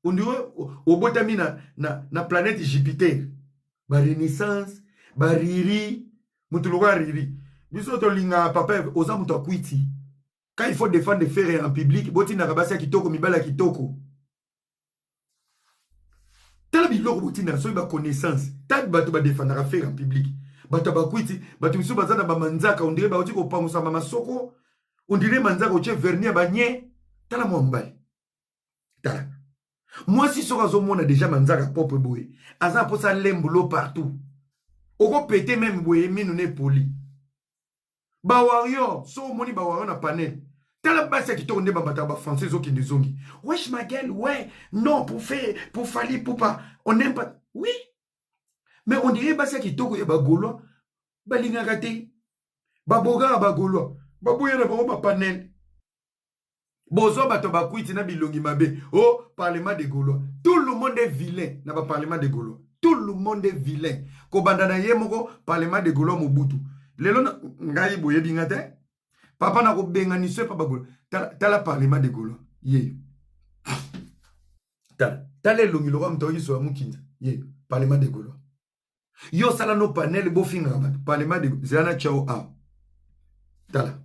On dirait obotami na planète Jupiter. Ba renaissance, ba riri, mutu lokola riri. Biso tolingaka papa Herve, oza mutu akwiti. Quand il faut défendre Ferre en public, botindaka basi ya kitoko, mibali ya kitoko. Tala biloko botindaka soki ba connaissance. Tala bato ba défendaka Ferre en public. Bato ya bakwiti, bato misusu baza na ba manzaka, on dirait bauti kopangusa ba masoko, on dirait manzaka otie vernis ya ba nye. Tala mwa mobali. Tala. Mwasi soki azomona deja manzaka propre boye, aza na posa lembulo partout. Oko pete meme boye minu ne poli. Ba warrior, soki omoni ba warrior na panel, tala basi ya kitoko nde bambataka ba français ezokende ezongi. Wesh ma gueule, ouais, non, pour faire, pour Fally Ipupa, on n'aime pas. Oui. Mais on dirait basi ya kitoko ya ba Gaulois, balingaka te. Ba bogara ba Gaulois, baboya na bango ba panel. Bozwa bato ba kwiti na bilongi mabe. Oh, parlement de Gaulois. Tout le monde est vilain na ba parlement de Gaulois. Tout le monde est vilain. Kobanda na ye moko parlement de Gaulois Mobutu. Lelo na ngai boyebi nga te. Papa na kobenganiso epa ba Gaulois. Tala, tala parlement de Gaulois. Ye. Tala, tala elongi lokola moto ayoki soya mukinza. Ye, parlement de Gaulois. Yo sala no panel bofingaka bato. Parlement de zela na chao awa. Tala.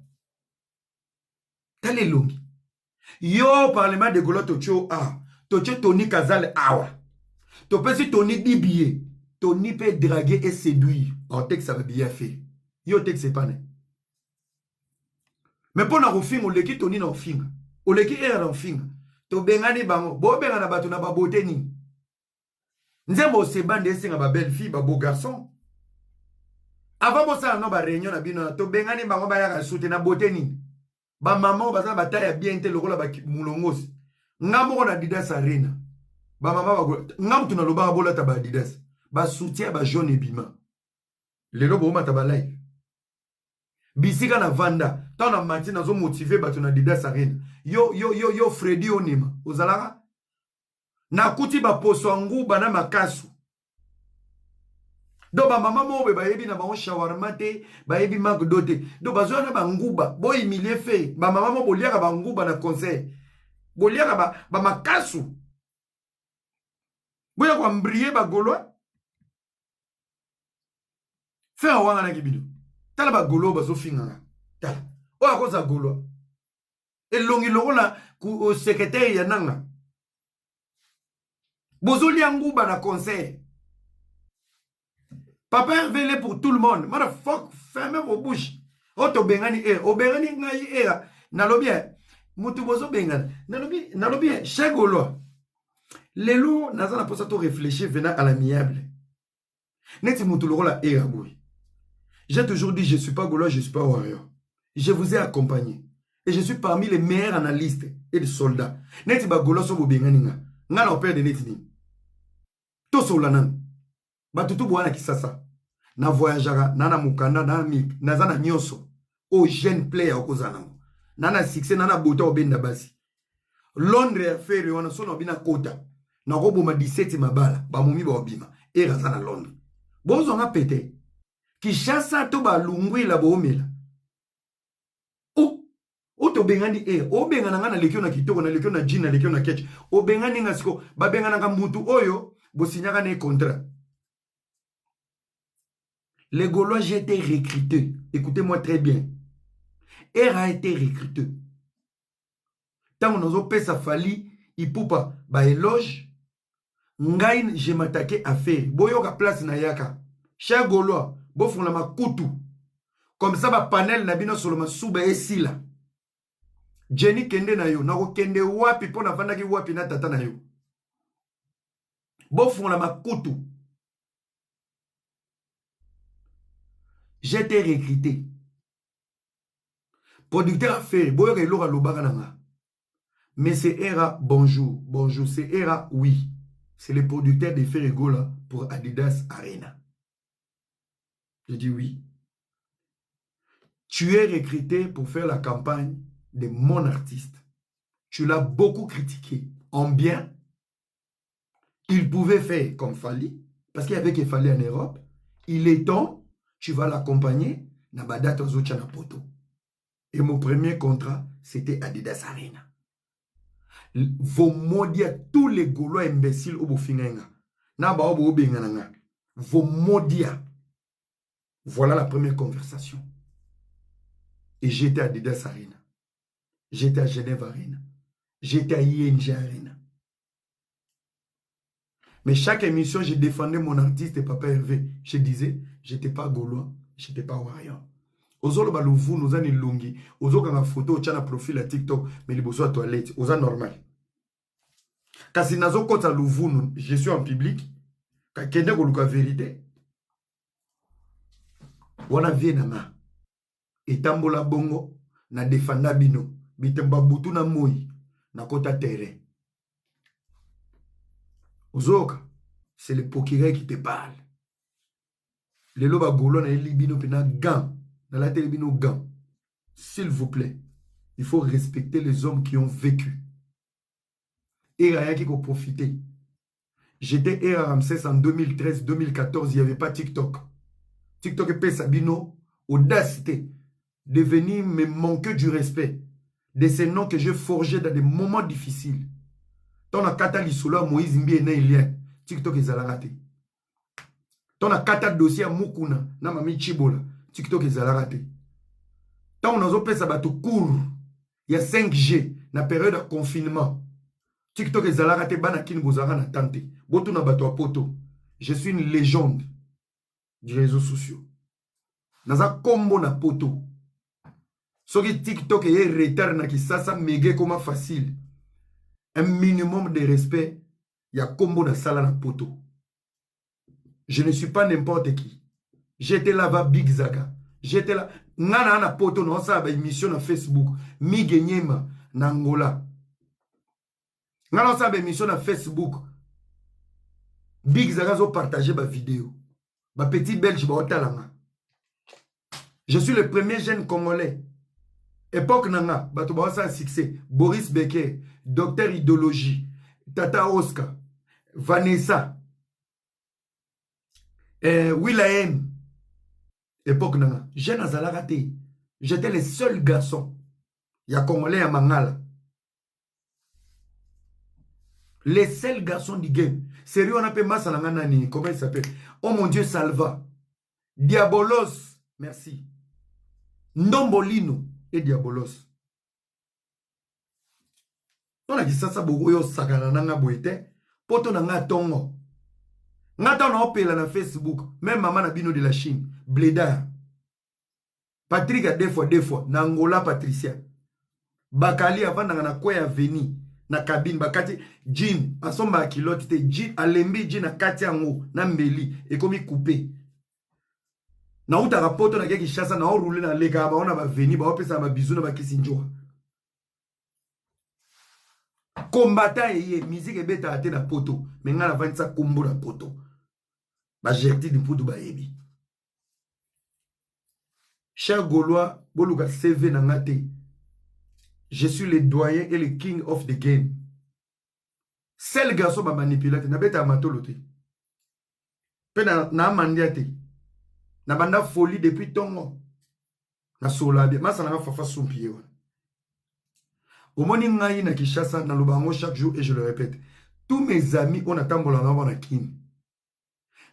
Tala elongi. Yo parlement de Gaulois totie yo awa. Totie Tony Kazal awa. Topesi Tony 10 billets. Tony pe draguer et séduire. Otekisa ba billets ya Ferre. Yo otekisa epa na. Mais mpo na kofinga oleki Tony na kofinga. Oleki Era na kofinga. Tobengani bango. Bobengana bato na babote nini? Nzembo osebande esenga ba belle fille, ba beau garçon. Avant bosala no ba réunion na bino, tobengani bango bayaka sute na beauté nini? Ba maman baza na ba taille ya bien te lokola ba mulongosi. Nga moko na Adidas Arena. Ba mama ba nga mutu nalobaka bolata ba Adidas. Ba soutien ba jaune ebima. Lelo bomata ba live. Bisika na vanda, tango na mati nazo motiver bato na Adidas Arena. Yo yo yo yo Freddy Onema, ozalaka? Nakuti ba poso ya nguba na makasu. Donc ba mama moko boye bayebi na bango shawarma te, bayebi McDo te. Donc bazoya na ba nguba, bo humilier fe. Ba mama moko boliaka ba nguba na conseil. Boliaka ba makasu. Boya ko embriller ba Gaulois. Fe awanganaki bino. Tala ba Gaulois bazofingana. Tala. Oyo akoza Gaulois. Elongi lokola secrétaire ya nanga. Bozolia nguba na conseil. Papa Hervé est pour tout le monde. Motherfuck, fermez vos bouches. Oh, tobengani eh, obengani ngai eh. Nalobi eh, mutu bozo bengana. Nalobi, nalobi eh, cher Gaulois. Lelo naza na posa to réfléchir venant à l'amiable. Neti mutu lokola era boye. J'ai toujours dit je suis pas Gaulois, je suis pas warrior. Je vous ai accompagné et je suis parmi les meilleurs analystes et les soldats. Neti ba Gaulois so bobengani nga. Nga na opère de neti nini? Tosola nanu. Bato tu bowana Kisasa. Na voyageaka, na na mokanda, na na naza na nyonso. O jeune player okozala nango. Na na succès, na na beauté obenda basi. Londres ya Ferre wana sono bina kota. Nakoboma 17 mabala, bamomi baobima. Era aza na Londres. Bozwanga pete. Kinshasa to balungwila boomela. Oh, oh tobengani era. Obengana nga na lekio na kitoko, na lekio na jean, na lekio na ketch. Obengani nga siko, babenganaka mutu oyo bosignaka na contrat. Les Gaulois, j'ai été recruté. Écoutez-moi très bien. Era a été recruté. Tango nazopesa Fally Ipupa ba éloge, ngai je m'attaquais à Ferre. Boyoka place na yaka. Cher Gaulois, bofungola makutu. Comme ça ba panel na bino solo masuba esila. Jenny kende na yo, nakokende wapi mpo nafandaki wapi na tata na yo. Bofungola makutu. J'ai été recruté. Producteur Ferre, boyoka eloko alobaka na nga. Mais c'est Era, bonjour. Bonjour, c'est Era, oui. C'est le producteur de Ferre Gola pour Adidas Arena. Je dis oui. Tu es recruté pour faire la campagne de mon artiste. Tu l'as beaucoup critiqué. En bien, il pouvait faire comme Fally, parce qu'il y avait que Fally en Europe. Il est temps, tu vas l'accompagner. Na ba date ozotia na poto. Et mon premier contrat, c'était Adidas Arena. Vos maudits à tous les Gaulois imbéciles oyo bofingai nga na bao bobengana nga, vos maudits. Voilà la première conversation. Et j'étais à Adidas Arena, j'étais à Genève Arena, j'étais à ING Arena. Mais chaque émission, je défendais mon artiste Papa Hervé. Je disais, j'étais pas Gaulois, j'étais pas Warrior. Ozoloba luvunu, oza na elongi, ozokanga photo, otya na profil ya TikTok, mais liboso ya toilette, oza normal. Kasi nazokota luvunu, je suis en public, kakende koluka vérité. Wana vie na nga etambola bongo, na defanda bino bitemba butu na moi, nakota terrain. Ozoyoka, c'est le procureur qui te parle. Lelo bagaulois nayeli bino mpena gant, nalateli bino gant. S'il vous plaît, il faut respecter les hommes qui ont vécu. Era ayaki koprofiter. J'étais Era Ramsès en 2013-2014, il n'y avait pas TikTok. TikTok epesa bino audacité de venir me manquer du respect de ces noms que j'ai forgés dans des moments difficiles. Tant na kata lisolo ya Moïse Mbiye na Eliane, TikTok ezalaka te. Tant na kata dossier ya Mukuna na Mami Chibola, TikTok ezalaka te. Tant nazopesa bato cours ya 5G na période ya confinement, TikTok ezalaka te. Bana kini bozalaka na temps te, botuna bato ya poto. Je suis une légende du réseaux sociaux, naza kombo na poto. Soki TikTok eye retard na Kisasa, mege ekoma facile. Un minimum de respect ya kombo nasala na poto. Je ne suis pas n'importe qui. J'étais là va Big Zaga, j'étais là. Nga na poto, naosala baémission na Facebook. Mige Nyema na Angola, nga naosala baémission na Facebook. Big Zaga azopartage bavideo, bapetit belge baotala nga. Je suis le premier jeune Congolais. Époque na nga, bato baosala succès: Boris Becker, Docteur Idéologie, Tata Oscar, Vanessa, Willaem. Époque na nga, jeune azalaka te. J'étais le seul garçon ya Congolais ya mangala, le seul garçon du game. Sérieux, wana mpe masa na nga nani, comment il s'appelle? Oh mon Dieu, Salva Diabolos, merci. Ndombolino e Diabolos. Mpo na Kisasa, bokoyo osakana na nga boye te. Poto na nga ntongo, nga ntango naopela na Facebook, même mama na bino de la Chine, Bledar Patrik ya deux fois deux fois na Angola, Patricia Bakali avandaka na kwe ya veni na cabine, bakati jean, asombaka kilote te, jean alembi, jean na kati yango na mbeli ekomi coupe. Nautaka poto, nake Kinshasa, naorule, nalekaka bango na baveni, baopesaka babizu na bakisi njoka. Kombata eye musique ebetaka te na poto, me ngai navandisa kombo na poto. Bagertide Mputu bayebi. Cher Gaulois, boluka CV na nga te. Je suis le doyen et le king of the game. Seul garçon bamanipula te, nabetaka matolo te mpe na amandia te. Na banda folie depuis ntongo, nasolola bien. Masa nanga Fafa Sumpi ye wana. Omoni ngai na Kinshasa, naloba yango chaque jour et je le répète, tous mes amis oyo natambola na bango na Kini,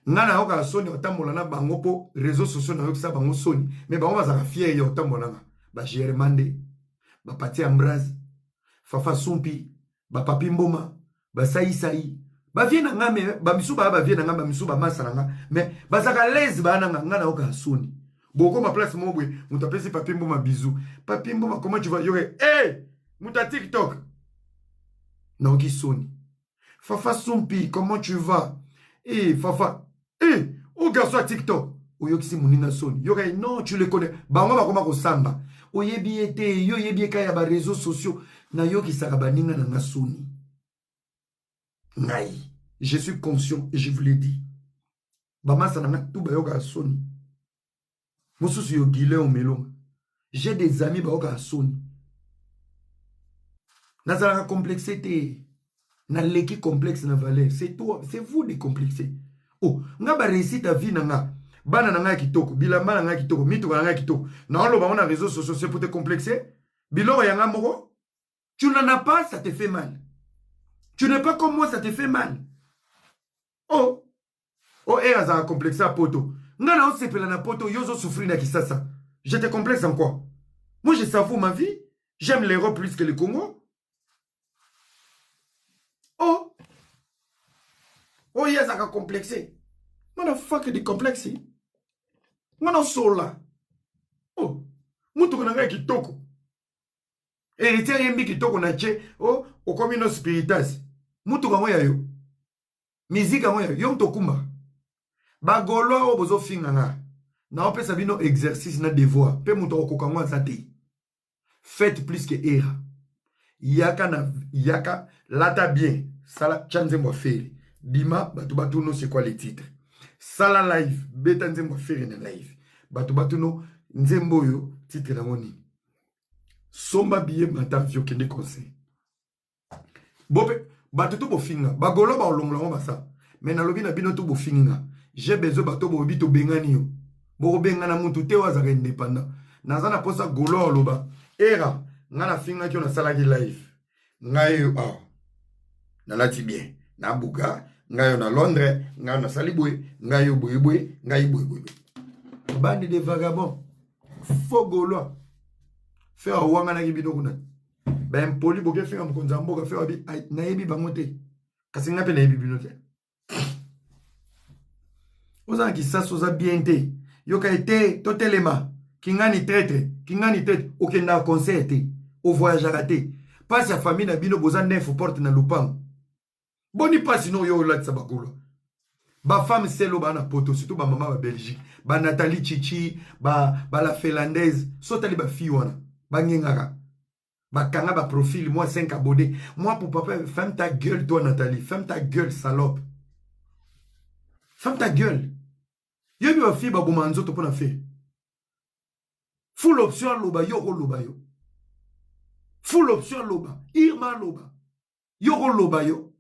ngai nayokaka soni ya kotambola na bango mpo réseau sociaux nayokisa bango soni, mais bango bazalaka fier ya kotambola nanga. Bagermande, bapati Ambrase, Fafa Sumpi, bapapi Mboma, basaisai, bavie na nga. Me bamisu baya bavie na nga, bamisu bamasa na nga, mais bazalaka lese baya na nga. Ngai nayokaka soni. Bokoma place moko boye, moto apesi Papi Mboma bizu: "Papi Mboma, comment tu vas?" Yoke hey! Moto ya TikTok, nayoki soni. "Fafa Sumpi, comment tu vas?" Eh Fafa, eh o garçon ya TikTok, oyokisi moninga soni. Yoka: "Non, tu le connais." Bango bakoma kosamba: "Oyebi ye te, yo oyebi ye kaka ya baréseaux sociaux." Nayokisaka baninga na nga soni. Ngai, je suis conscient et je vous l'ai dit, bamasa na nga tu bayokaka soni. Mosusu yo Gilin Omelonga, j'ai des amis bayokaka soni. Nazalaka complexe te, naleki complexe na valeur. C'est toi, c'est vous de complexer. Oh, nga baréussite ya vie na nga, bana na ngai ya kitoko, bilamba na ngai ya kitoko, mituka na ngai ya kitoko, naoloba ngo na réseaux sociaux, c'est pour te complexer? Biloko ya nga moko. Tu n'en as pas, ça te fait mal. Tu n'es pas comme moi, ça te fait mal. Oh, oh, eh, azala complexe à poto. Nga na osepela na poto, yo ozo souffrir na Kisasa. Je te complexe en quoi? Moi, je savoure ma vie. J'aime l'Europe plus que le Congo. Oh, oh, ye azalaka complexe. Motherfucker di complexe. Nga na osola. Oh, mutuka na ngai kitoko. Héritier ayembi kitoko na che. Oh, okomi no spiritas. Mutuka yango ya yo. Musique yango ya yo moto okumbaka. Ba Gaulois oyo bozofinga nga. Naopesa bino exercice na devoir. Pe moto akokoka yango aza te. Faites plus que Era. Yaka na yaka lata bien. Sala tya nzembo ya Ferre. Bima bato batuno c'est quoi les titres. Sala live beta nzembo ya Ferre na live. Bato batuno nzembo oyo titre nango nini. Somba billet mata avion kende concert. Bope bato to bofinga bagolo baolongola yango basa me nalobi na bino to bofingi nga j'ai besoin bato boyebi tobengani yo bokobengana mutu te oyo azalaka indépendant naza na mposa golo aloba era nga nafingaki yo nasalaki live ngai oyo awa nalati bien nabuka ngai oyo na londres ngai oyo nasali boye ngai oyo boye boye ngai boye boye bande de vagabond faux gaulois fe awanganaki bino kuna ba impoli boke finga mokonzi ya mboka fe wabi nayebi bango te kasi ngai mpe nayebi bino te oza na kisasa oza bien te yoka ete totelema kingani traitre kingani traitre okendaka concert te ovoyageaka te mpasi ya famille na bino boza nef porte na lupango boni mpasi no oyo olatisa bagolo bafemme selo baa na poto surtout bamama ba belgique banathalie chichi ba, ba la finlandaise so otali bafille wana bangengaka bakanga baprofil moi 5 abonné moi pour papa ferme ta gueule toi nathalie ferme ta gueule salope ferme ta gueule yoyebi bafille baboma nzoto mpo na fe full option aloba yo okoloba yo full option aloba irma aloba yo okoloba yo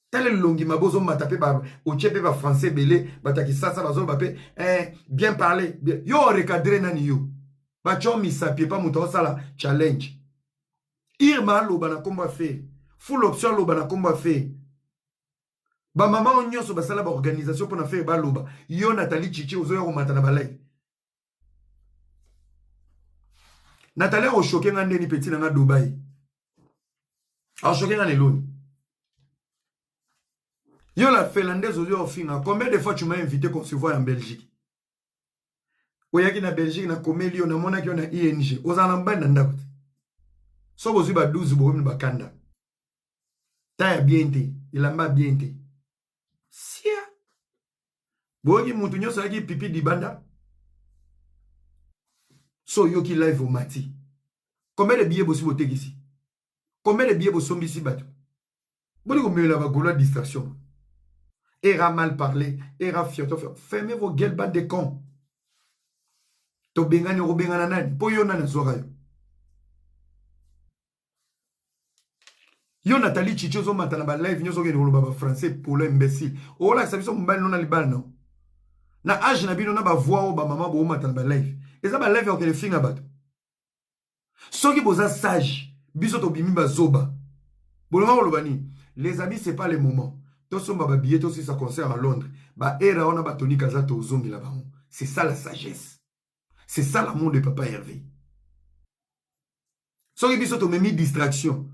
tala elongi mabe ozomata mpe otie mpe bafrançais ebele bato ya kisasa bazoloba mpe eh, bien parle bien. Yo orecadre nani yo batyo misapi epa moto aosala challenge irma aloba na nkombo ya fere full option aloba na nkombo ya fere bamama oyo nyonso basala baorganisation mpo na fere baloba yo nathalie chichi ozoya komata na balai Nathalie akoshoke nga ndeni petit na nga Dubai. Akoshoke nga leloni. Yo la finlandaise ozo ofinga combien de fois tu m'as invité qu'on se voit en Belgique? Oyaki na Belgique na komeli yo namonaki yo na ING. Ozala na mobali na ndako te. Soki ozwi ba 12 bokomi na bakanda. Ta ya bien te, elamba bien te. Sia. Boyoki mutu nyonso ayaki pipi libanda. So oyoki live omati. Combien de billets bosi botekisi? Combien de billets bosombisi bato? Boni komela ba gaulois distraction. Era mal parlé, era fioto fioto. Fermez vos gueules, bande de cons. Tobengani okobengana nani? Po yo nani azwaka yo? Yo Nathalie Chichi ozomata na ba live nyonso okende koloba ba français polo imbécile. Olakisa biso mobali no na libala no. Na age na bino na ba voix oyo ba mama boomata na ba live. Eza ba live ya kokende finga bato. Soki boza sage, biso tobimi bazoba. Bolonga koloba nini? Les amis, c'est pas le moment. Tosomba ba billets tosisa concert à Londres. Ba era wana ba Tony Kaza tozongela bango. C'est ça la sagesse. C'est ça l'amour de papa Hervé. Soki biso tomemi distraction,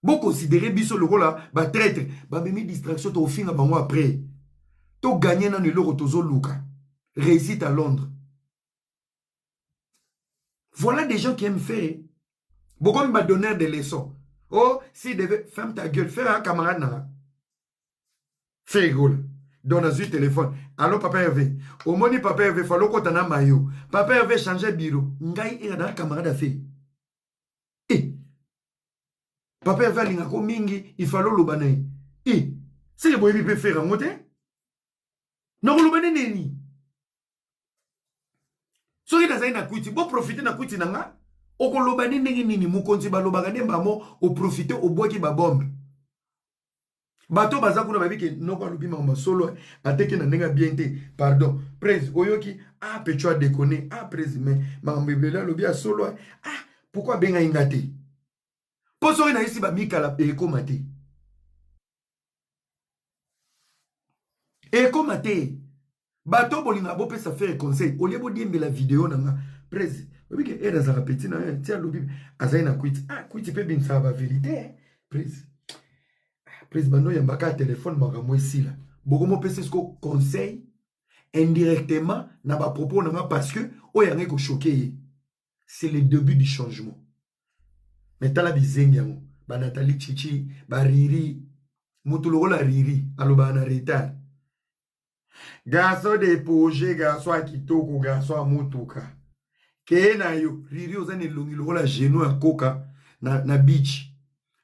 bo considérer biso lokola ba traître, bamemi distraction tokofinga bango après. To gagner nanu eloko tozoluka. Réussite à Londres. Voilà des gens qui aiment faire. Beaucoup m'a donné des leçons. Oh, s'il devait, ferme ta gueule, fais un camarade nana. Fais rigole. Donc nazwi téléphone. Allo papa Hervé. Omoni papa Hervé falo kota na mayo. Papa Hervé changer bureau. Ngai era na camarade a fait. Eh. Papa Hervé alinga ko mingi, il fallait loba na ye. Eh. C'est le boyebi pe faire yango te. Nakoloba nini nini? Soki nazali na kwiti, bo profiter na kwiti na nga. Okoloba nini ndenge nini? Mokonzi balobaka nde mbamo oprofite obwaki ba bombe. Bato baza kuna bayebi ke noko alobi makambo solo ateki na ndenge ya bien te. Pardon. Prez oyoki ah pecho a déconné. Ah prez mais makambo ebele alobi ya solo. Ah. Pourquoi abengai nga te? Mpo soki nayesi bamikala ekoma te. Ekoma te. Bato bolinga bopesa Ferre conseil olie bodiembela video na nga prese oyebi ke ere azalaka petit na yo ti alobi azali na kwiti ah kwiti mpe ebimisaka ba verite prese ah, prese bando oyambaka ya telefone makambo esila bokomopesa siko conseil indirectement na ba propos na nga parce que oyo yango ekochoke ye. C'est le début du changement. Mais tala bizengi yango ba Nathalie Chichi ba Riri mutu lokola Riri alobaka na retard. Garçon de projet, garçon ya kitoko, garçon ya motuka. Keye na yo Riri oza na elongi lokola genou ya koka na beach.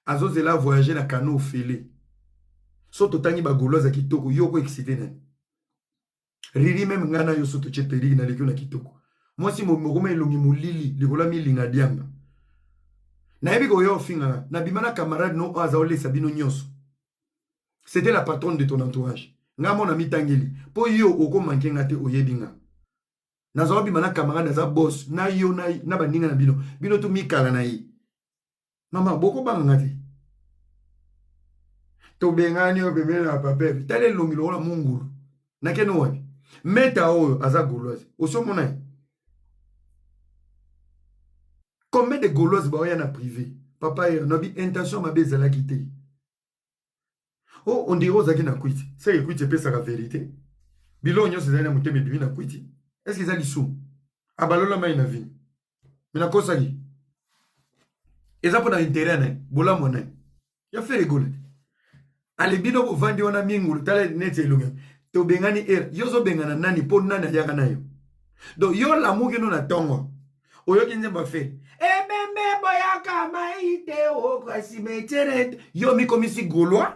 Azozela voyager na canot ofele. So totangi ba gauloise ya kitoko yo oko exciter nani? Riri meme ngai na yo so totie perruque na leki na kitoko. Mwasi mokoma elongi molili likolo ya milinga diamba. Nayebi koya ofinga nga. Nabima na camarade no oyo aza olesa bino nyonso. C'était la patronne de ton entourage. Nga mona mitangeli po yo oko manque nga te oyebi nga. Naza obima na camarade aza boss na yo na baninga na bino. Bino to mikala na ye. Mama boko banga nga te. Tobengani yo pembeni na papa Herve. Tala elongi lokola mungulu. Nakende wapi? Meta oyo aza gauloise. Osi omona ye? Combien de gauloises baoya na privé? Papa Herve, nabi intention mabe ezalaki te. Oh, on dirait ozalaki na kwiti. Seke kwiti epesaka verite. Biloko nyonso ezali na motema ebimi na kwiti. Est-ce que eza lisumu? Abalola mai na vino. Mais nakosaki. Eza mpo na intérêt na ye, bolamu na ye. Ya Ferre Gola. Ale bino bovandi wana mingulu tala neti elongi. Tobengani era. Yo ozobengana nani mpo nani ayaka na yo? Donc yo lamuki no na tongo. Oyoki nzembo ya Ferre. Ebembe boyaka mai te o kasi metere. Yo mikomisi Gaulois.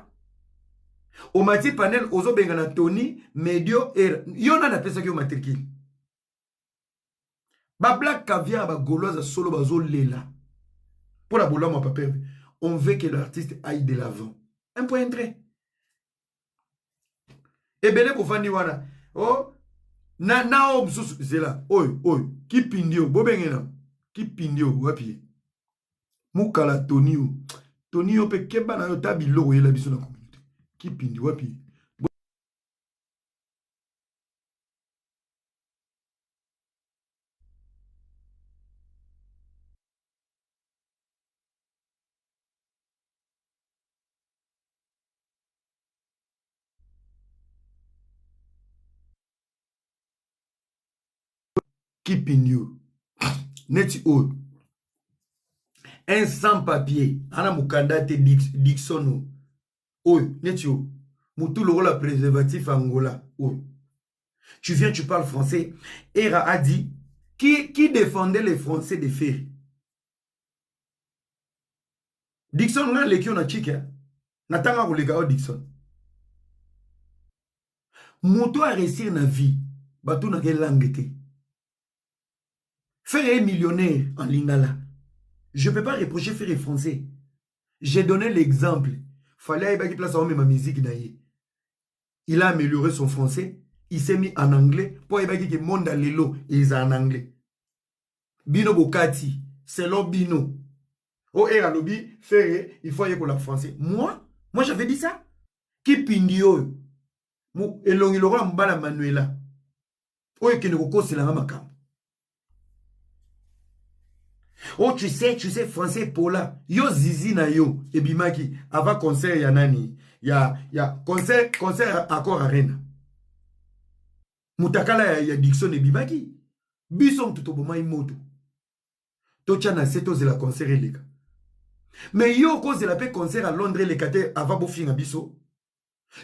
Omati panel ozobengana Tony, Medio, era. Yo nani apesaki yo matricule? Ba black caviar ba gaulois ya solo bazo lela mpo na bolamu ya papa Herve. On veut que l'artiste aille de l'avant. Un point un trait. Ebele bovandi wana. Oh, na oyo mosusu zela oyo oyo kipindi oyo bobenge na kipindi oyo wapi ye mukala Tony oyo Tony yo mpe keba na yo ta biloko oyela biso na communauté kipindi wapi ye. Keeping you neti oyo un sans papier ana mokanda te Dixon oyo neti oyo mutu lokola préservatif Angola oyo. Tu viens, tu parles français. Era a dit, qui défendait les Français de Ferre? Dixon nga leki na chike. Natanga koleka yo Dixon. Moto a réussir na vie, bato na langue te. Ferre est millionnaire en lingala. Je peux pas reprocher Ferre français. J'ai donné l'exemple. Fallait ayebaki place aomema musique na ye. Il a amélioré son français. Il s'est mis en anglais. Po ayebaki ke monde ya lelo eza en anglais. Bino bokati selon bino. O er alobi Ferre il faut ayekola français. Moi j'avais dit ça. Kipindi oyo elongi lokola mobala Manuela. Oyo ekende kokosela nga makambo. Oh, tu sais, français pola. Yo zizi na yo ebimaki avant concert ya nani? Ya concert Accor Arena. Mutakala ya Dixon ebimaki. Biso mutu tobomai moto. Totia na se tozela concert eleka. Mais yo okozela pe concert à Londres eleka te avant bofinga biso.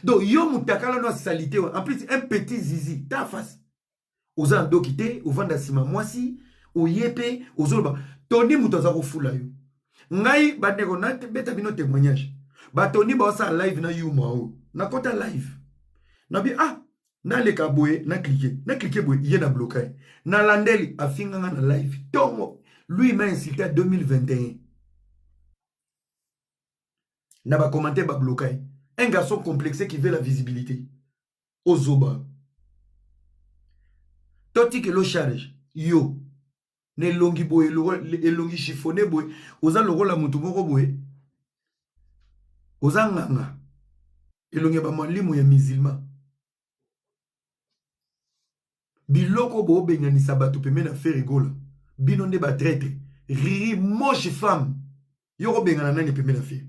Donc yo mutakala no salite en plus un petit zizi ta face. Oza ndoki te, ovanda sima mwasi, oye pe ozoloba Tony mutu aza kofula yo. Ngai bandeko na beta bino témoignage. Ba Tony ba osala live na yuma oyo. Na kota live. Na bi ah naleka boye na cliquer, na cliquer boye ye na bloquer. Na landeli afinga nga na live. Tongo lui m'a insulté en 2021. Na ba commentaire ba bloquer. Un garçon complexé qui veut la visibilité. Ozoba. Totikelo charge yo. Na elongi boye, elongi chiffonné boye, oza lokola mutu moko boye. Oza nganga. Elongi ya ba mwalimu ya musulman. Biloko bobenganisa bato pembeni na Ferre Gola. Bino nde ba traître. Riri moche femme. Yo kobengana nani pembeni na Ferre?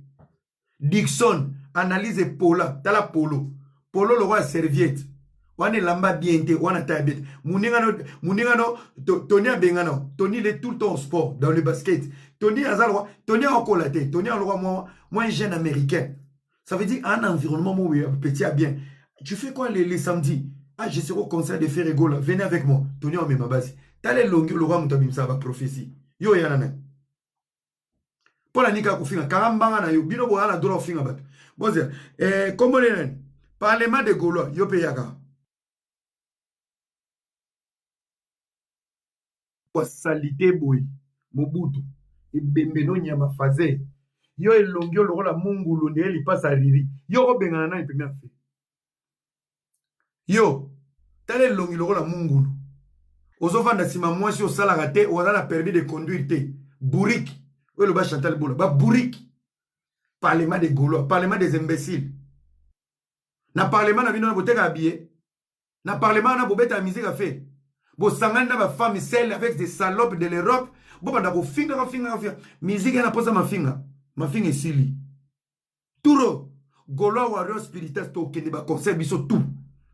Dixon analyse pola tala polo. Polo lokola serviette. Wana elamba bien te, wana taya bien te. Muninga no muninga no Tony abengana. Tony il est tout le temps au sport dans le basket. Tony azala Tony akola te. Tony aloka moi moi un jeune américain. Ça veut dire un environnement où petit à bien. Tu fais quoi les samedis? Ah, je serai au concert de Ferre Gola. Venez avec moi. Tony on met ma base. Tale longi le roi mutabimsa ba prophétie. Yo yana na. Pona nika kofinga kanga mbanga na yo bino boya na droit kofinga bato. Bozela. Eh kombo nani? Parlement de Gaulois yo pe yaka. Kwa salite boye Mobutu ebembe no nyama faze yo elongi yo lokola mungulu ndeye lipasa riri yo okobengana nani pembe ya fe yo tala elongi lokola mungulu ozovanda nsima mwasi osalaka te oza na permis de conduire te bourrique oyo eloba Chantal Bola ba bourrique parlement des Gaulois, parlement des imbéciles. Na parlement na bino na botekaka billet na parlement na bobeta musique afe bosangani na ba femme seules avec des salopes de l'Europe bobanda kofinga kofinga kofinga musique yana posa mafinga mafinga esili turo Gaulois warrior spiritas tokende ba concert biso tout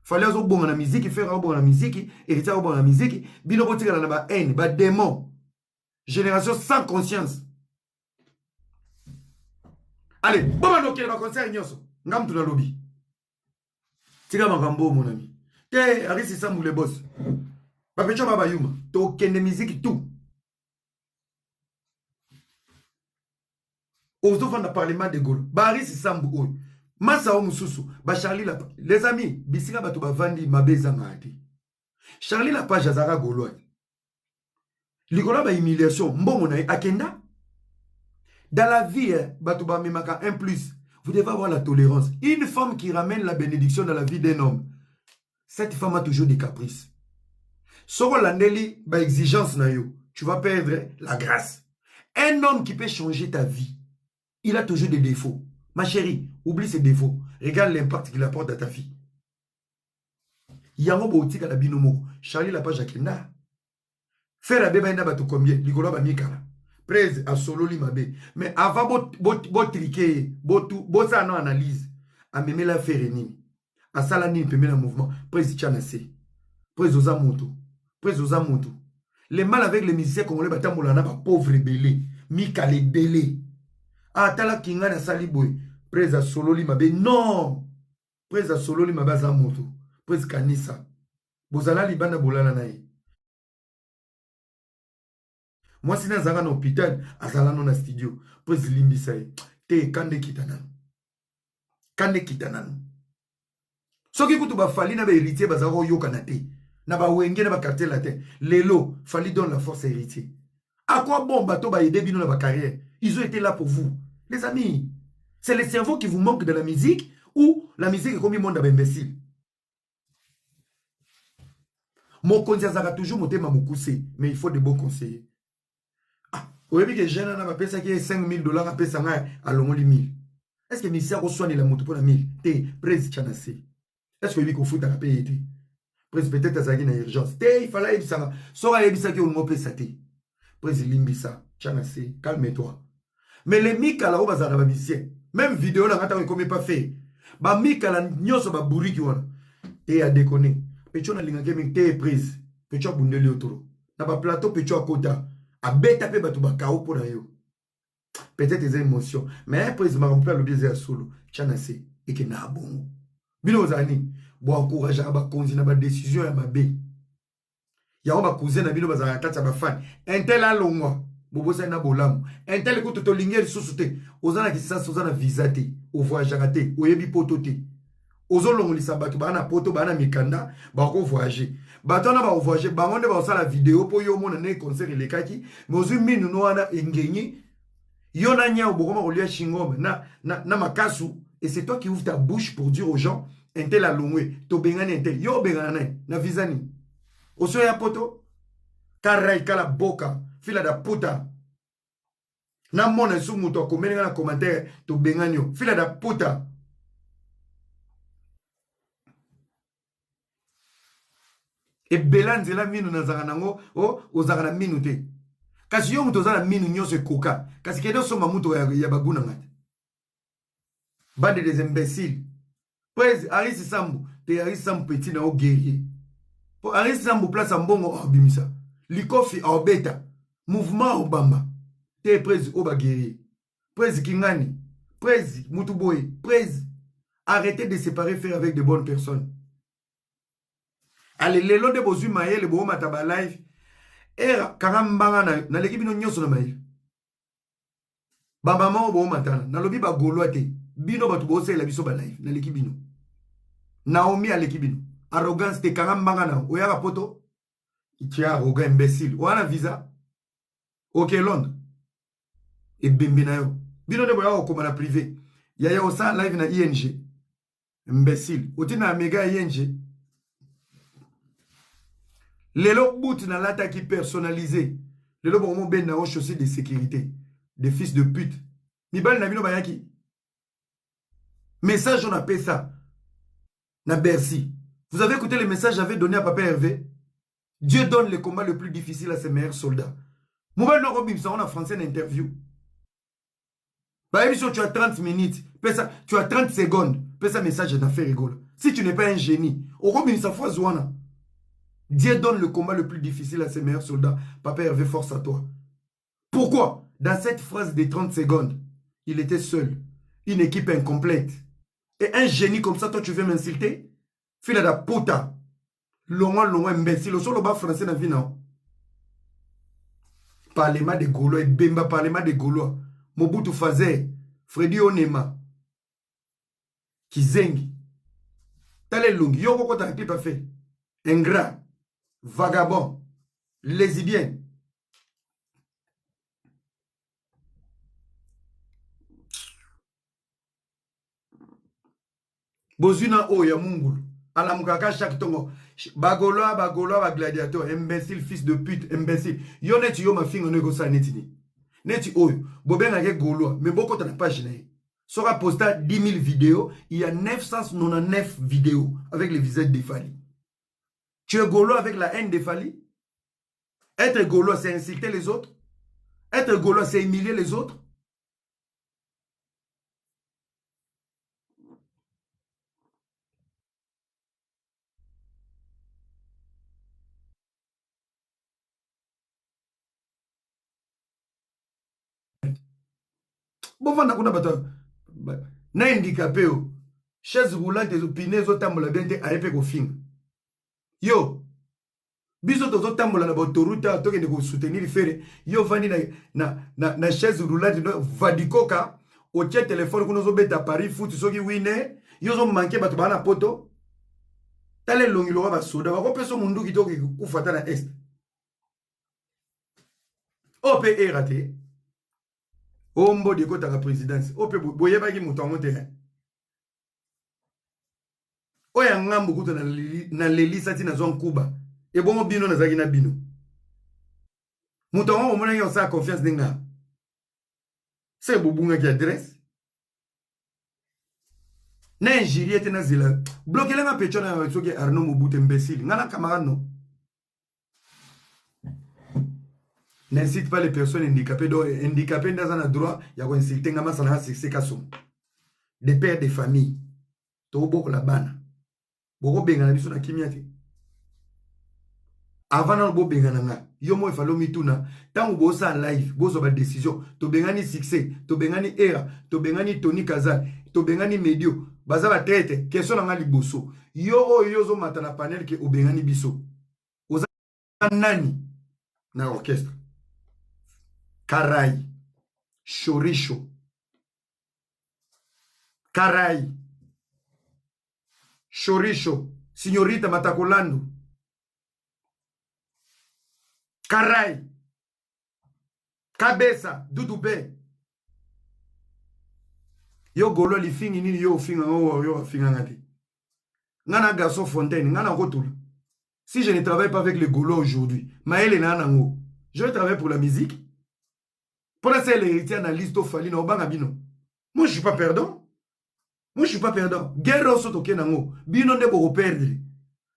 Fally azobonga na musique Ferre azobonga na musique Héritier azobonga na musique bino botikala na ba haine ba démon génération sans conscience. Allez bobanda okende ba concert nyonso nga mutu nalobi tika makambo oyo mon ami te Arisi Sambu le boss bapecho ba bayuma tokende musique tout ozofanda parlement de Gaulle ba Arisi Sambu oyo masa oyo mosusu ba Charlie la les amis bisika bato bavandi mabe ezangaka te Charlie la page azalaka gaulois likolo ya ba humiliation mbongo na ye akenda dans la vie eh, bato bamemaka un plus. Vous devez avoir la tolérance. Une femme qui ramène la bénédiction dans la vie d'un homme, cette femme a toujours des caprices. Soko landeli ba exigence na yo, tu vas perdre la grâce. Un homme qui peut changer ta vie, il a toujours des défauts. Ma chérie, oublie ses défauts. Regarde l'impact qu'il apporte dans ta vie. Yango botikala bino moko. Charlie Lapage akenda. Ferre abebani na bato combien likolo ya bamikala. Prez asololi mabe. Mais avant botrike ye, bosala no analyse. Amemela Ferre nini? Asala nini pembeni na mouvement? Prez tya na se. Prez oza moto. Prez oza moto. Le mal avec les musiciens congolais batambola na ba pauvre ebele. Mikala ebele. Ah, tala kingani asali boye. Prez asololi mabe. Non! Prez asololi mabe aza moto. Prez kanisa. Bozala libanda bolala na ye. Mwasi na azalaka na hôpital, azala no na studio. Prez limbisa ye. Te kande kita nanu. Kande kita nanu. Soki kutu ba Fally na ba héritier bazalaka koyokana te. Na ba wenge na ba quartier latin. Lelo, Fally donne la force à héritier. À quoi bon bateau ba aider bino na ba carrière? Ils ont été là pour vous. Les amis, c'est le cerveau qui vous manque de la musique ou la musique est comme monde imbécile. Mokonzi azalaka toujours motema mokuse, mais il faut de bons conseillers. Ah, oyebi ke jeune wana bapesaki ye 5000 $ apesa ngai alongoli 1000. Est-ce que musicien akoswanela moto mpona 1000? Te, prese tya na se. Est-ce que oyebi kofutaka mpe ye te? Prese peut-être azalaki na urgence. Te, il fallait ayebisaka. Soki ayebisaki olingo opesa te. Prese limbisa, tya na se, calme-toi. Mais les mikala oyo bazalaka na ba musicien, même vidéo na nga ntango ekomi pas fait. Ba mikala nyonso ba bourriki wana. Te ya déconner. Pecho nalingaki mingi te prise. Pecho abundeli yo tolo. Na ba plateau Pecho akota. Abeta pe bato ba KO mpo na yo. Peut-être eza émotion. Mais prise makambo mpe alobi eza ya solo. Tya na se. Ekenda ya bongo. Bino ozala nini? Bo encourageaka bakonzi na ba décision ya mabe. Yango ba cousin na bino bazalaka kati ya ba fan. Intel alongwa. Bobosani na bolamu. Intel kutu tolingi lisusu te. Oza na kisasa, oza na visa te. Ovoyageaka te. Oyebi poto te. Ozolongolisa bato baa na poto, baa na mikanda, bako voyager. Bato wana bako voyager, bango nde bakosala video po yo omona ndenge concert elekaki, mais ozwi minu no wana engengi. Yo na nyao bokoma kolia chingom na makasu, et c'est toi qui ouvre ta bouche pour dire aux gens intel alongwe, tobengani intel. Yo obengana nani? Na visa nini? Oso ya poto? Karai kala boka fila da puta. Namona lisusu moto akomeli nga na commentaire tobengani yo fila da puta. Ebela nzela minu nazalaka nango o oh, ozalaka na minu te kasi yo moto oza na minu nyonso ekoka kasi kende osomba moto ya, ya baguna nga te bande des imbéciles prese Aris Sambu te Aris Sambu petit na yo guerrier po Aris Sambu place ya mbongo abimisa likofi aobeta mouvement obamba te prese oyo ba guerrier prese kingani prese mutu boye prese arrêtez de séparer faire avec de bonnes personnes. Ale lelo nde bozwi mayele boomata ba live era kanga mbanga na naleki bino nyonso na mayele bamama oyo boomatana nalobi bagolois te bino bato bosalela biso ba live naleki bino Naomi aleki bino arrogance te kanga mbanga na oyaka poto tu es arrogant imbécile wana visa oke Londres ebembe na yo bino nde boyaka kokoma na privé yaya osala live na ing imbécile otina na mega ya ing lelo boot nalataki personnalisé lelo bongo mobenda yango chaussure de sécurité de fils de pute mibali na bino bayaki message on apesa na Bercy. Vous avez écouté le message que j'avais donné à Papa Hervé? Dieu donne le combat le plus difficile à ses meilleurs soldats. Mobali noko bimisa en français na interview. Bayebi so tu as 30 minutes, pesa tu as 30 secondes, pesa message na fait rigoler. Si tu n'es pas un génie, okobimisa phrase wana. Dieu donne le combat le plus difficile à ses meilleurs soldats. Papa Hervé, force à toi. Pourquoi? Dans cette phrase de 30 secondes, il était seul. Une équipe incomplète. Et un génie comme ça, toi, tu veux m'insulter? Fila da puta. Longwa, longwa, imbécile. Osolo ba français na vie, non? Parlement des Gaulois, Bemba, Parlement des Gaulois. Mobutu Fazer, Freddy Onema, Kizengi. Tala elongi, yo okokota na clip afe. Ingrat, vagabond, lesbienne. Bozwi na oyo ya mungulu alamukaka chaque tongo bagolois bagolois bagladiateur imbécile fils de pute imbécile yo neti yo mafinga no ekosala neti nini neti oyo bobengaka golois mais bokota na page na ye soki aposta 10 000 vidéos il y a 999 vidéos avec le visage de Fally. Tu es gaulois avec la haine de Fally? Être gaulois, c'est insulter les autres. Être gaulois, c'est humilier les autres. Bovanda kuna bato na handicapé yo chaise roulante pine ezotambola bien te aye mpe kofinga yo biso tozotambola na baautorute awa tokende kosoutenir Ferre yo ovandi na, na, na, na chaise roulante no vadikoka otie telefone kuna ozobeta paris foot soki wine yo ozomanke bato baa na poto tala elongi loka basoda bakopesa munduki tokoki kokufa ata na est oyo mpe era te oyo mbodi ekotaka présidence oyo mpe boyebaki moto yango te oyo ya ngambo kuta nalelisa ti nazwa nkuba ebongo bino nazalaki na bino moto yango omonaki osala confiance ndenge nga se bobungaki adresse na injurie te nazela blokele nga pecho na soki Arnaud Mobutu imbécile nga na camarade no n'incite pas les personnes handicapées donc handicapé nde aza na droit ya koinsulte nga masala nga succès kasongo de père de famille tokobokola bana bokobengana biso na kimia te avant nano bobengana nga yo moko efali omituna ntango bosala live bozwa badécision tobengani succès tobengani era tobengani Tony Kazal tobengani medio baza batraite question na nga liboso yo oyo yo ozomata na panel ke obengani biso oza nani na orchestre karai shorisho karai shorisho signorita matakolandu karai kabesa dudu be yo golo lifingi nini yo ofinga ngo yo afinganga te nga na garçon fontaine nga na kotula. Si je ne travaille pas avec les Gaulois aujourd'hui, mayele na nango, je vais travailler pour la musique. Pour la c'est l'héritier analyste au Fally na obanga bino. Moi je suis pas perdant. Moi je suis pas perdant. Guerre oso toke nango, bino nde boko perdre.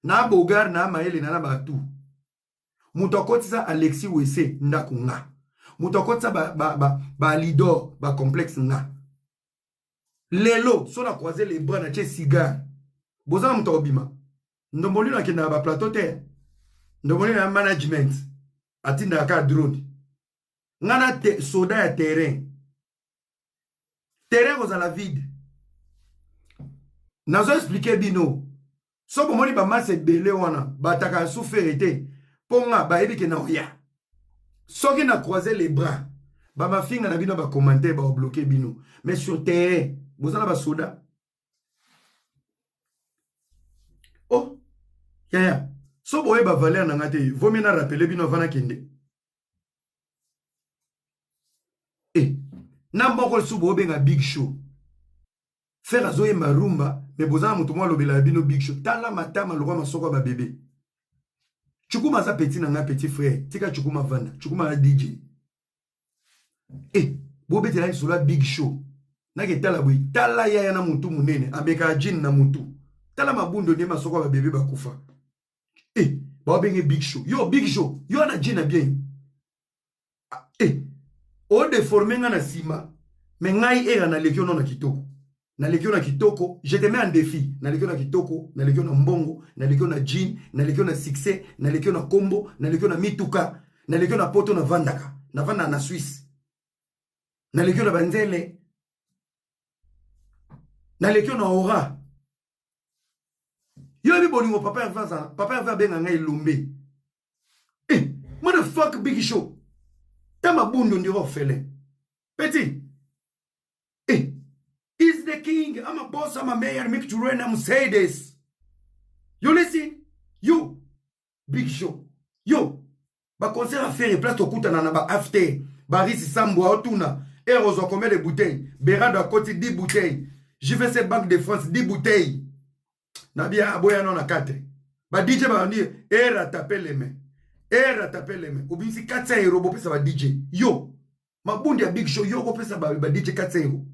Na bogar na mayele na na batu. Moto akotisa Alexis Wese ndako nga. Moto akotisa ba ba ba, ba Alidor ba complexe nga. Lelo so na croiser les bras na tie cigare. Boza na moto akobima. Ndombolino akendaka ba plateau te. Ndombolino ya management atindaka kaka drone. Nga na te, soda ya terrain. Terrain kozala vide. Nazo expliquer bino. So bomoni ba masse ebele wana bataka su fere te mpo nga bayebi ke na oya. Soki na croiser les bras ba mafinga na bino ba commentaire ba bloquer bino. Mais sur terrain boza na ba soda. Oh yaya so boyeba valeur na nga te vaut mieux na rappeler bino avant nakende. Eh, na moko lisusu bobenga big show Ferre azoyemba rumba mais boza na moto moko alobelaka bino big show. Tala matama lokwa masoko ya ba bebe. Chukuma aza petit na nga petit frère. Tika Chukuma vanda. Chukuma aza DJ. Eh, bobetela lisolo ya big show. Nake tala boye, tala yaya na mutu munene, amekaka jean na mutu. Tala mabundo nde masoko ya ba bebe bakufa. Eh, babenge big show. Yo big show, yo na jean na bien. Ah, eh, o deforme nga na sima mais ngai era naleki yo no na kitoko naleki yo na kitoko je te mets en défi naleki yo na kitoko naleki yo na mbongo naleki yo na jean naleki yo na succès naleki yo na kombo naleki yo na mituka naleki yo na poto navandaka navandaka na Suisse naleki yo na banzele naleki yo na aura yo yebi bolingo papa Herve azala papa Herve abenga ngai elombe. Eh, motherfuck big show. Ta mabundo ndiro orphelin. Petit. Eh, is the king. I'm a boss, I'm a mayor, make to run, I'm say this. You listen? You. Big show. Yo. Ba concert à faire place tokutana na ba after. Baris Sambo otuna. Et ozwa combien de bouteilles? Berado akoti 10 bouteilles. JVC Banque de France 10 bouteilles. Nabia aboya non na 4. Ba DJ ba bandi era taper les mains. Era taper les mains. Obimisi 400 euros bopesa ba DJ. Yo. Mabundi ya big show yo kopesa ba, ba DJ 400 euros.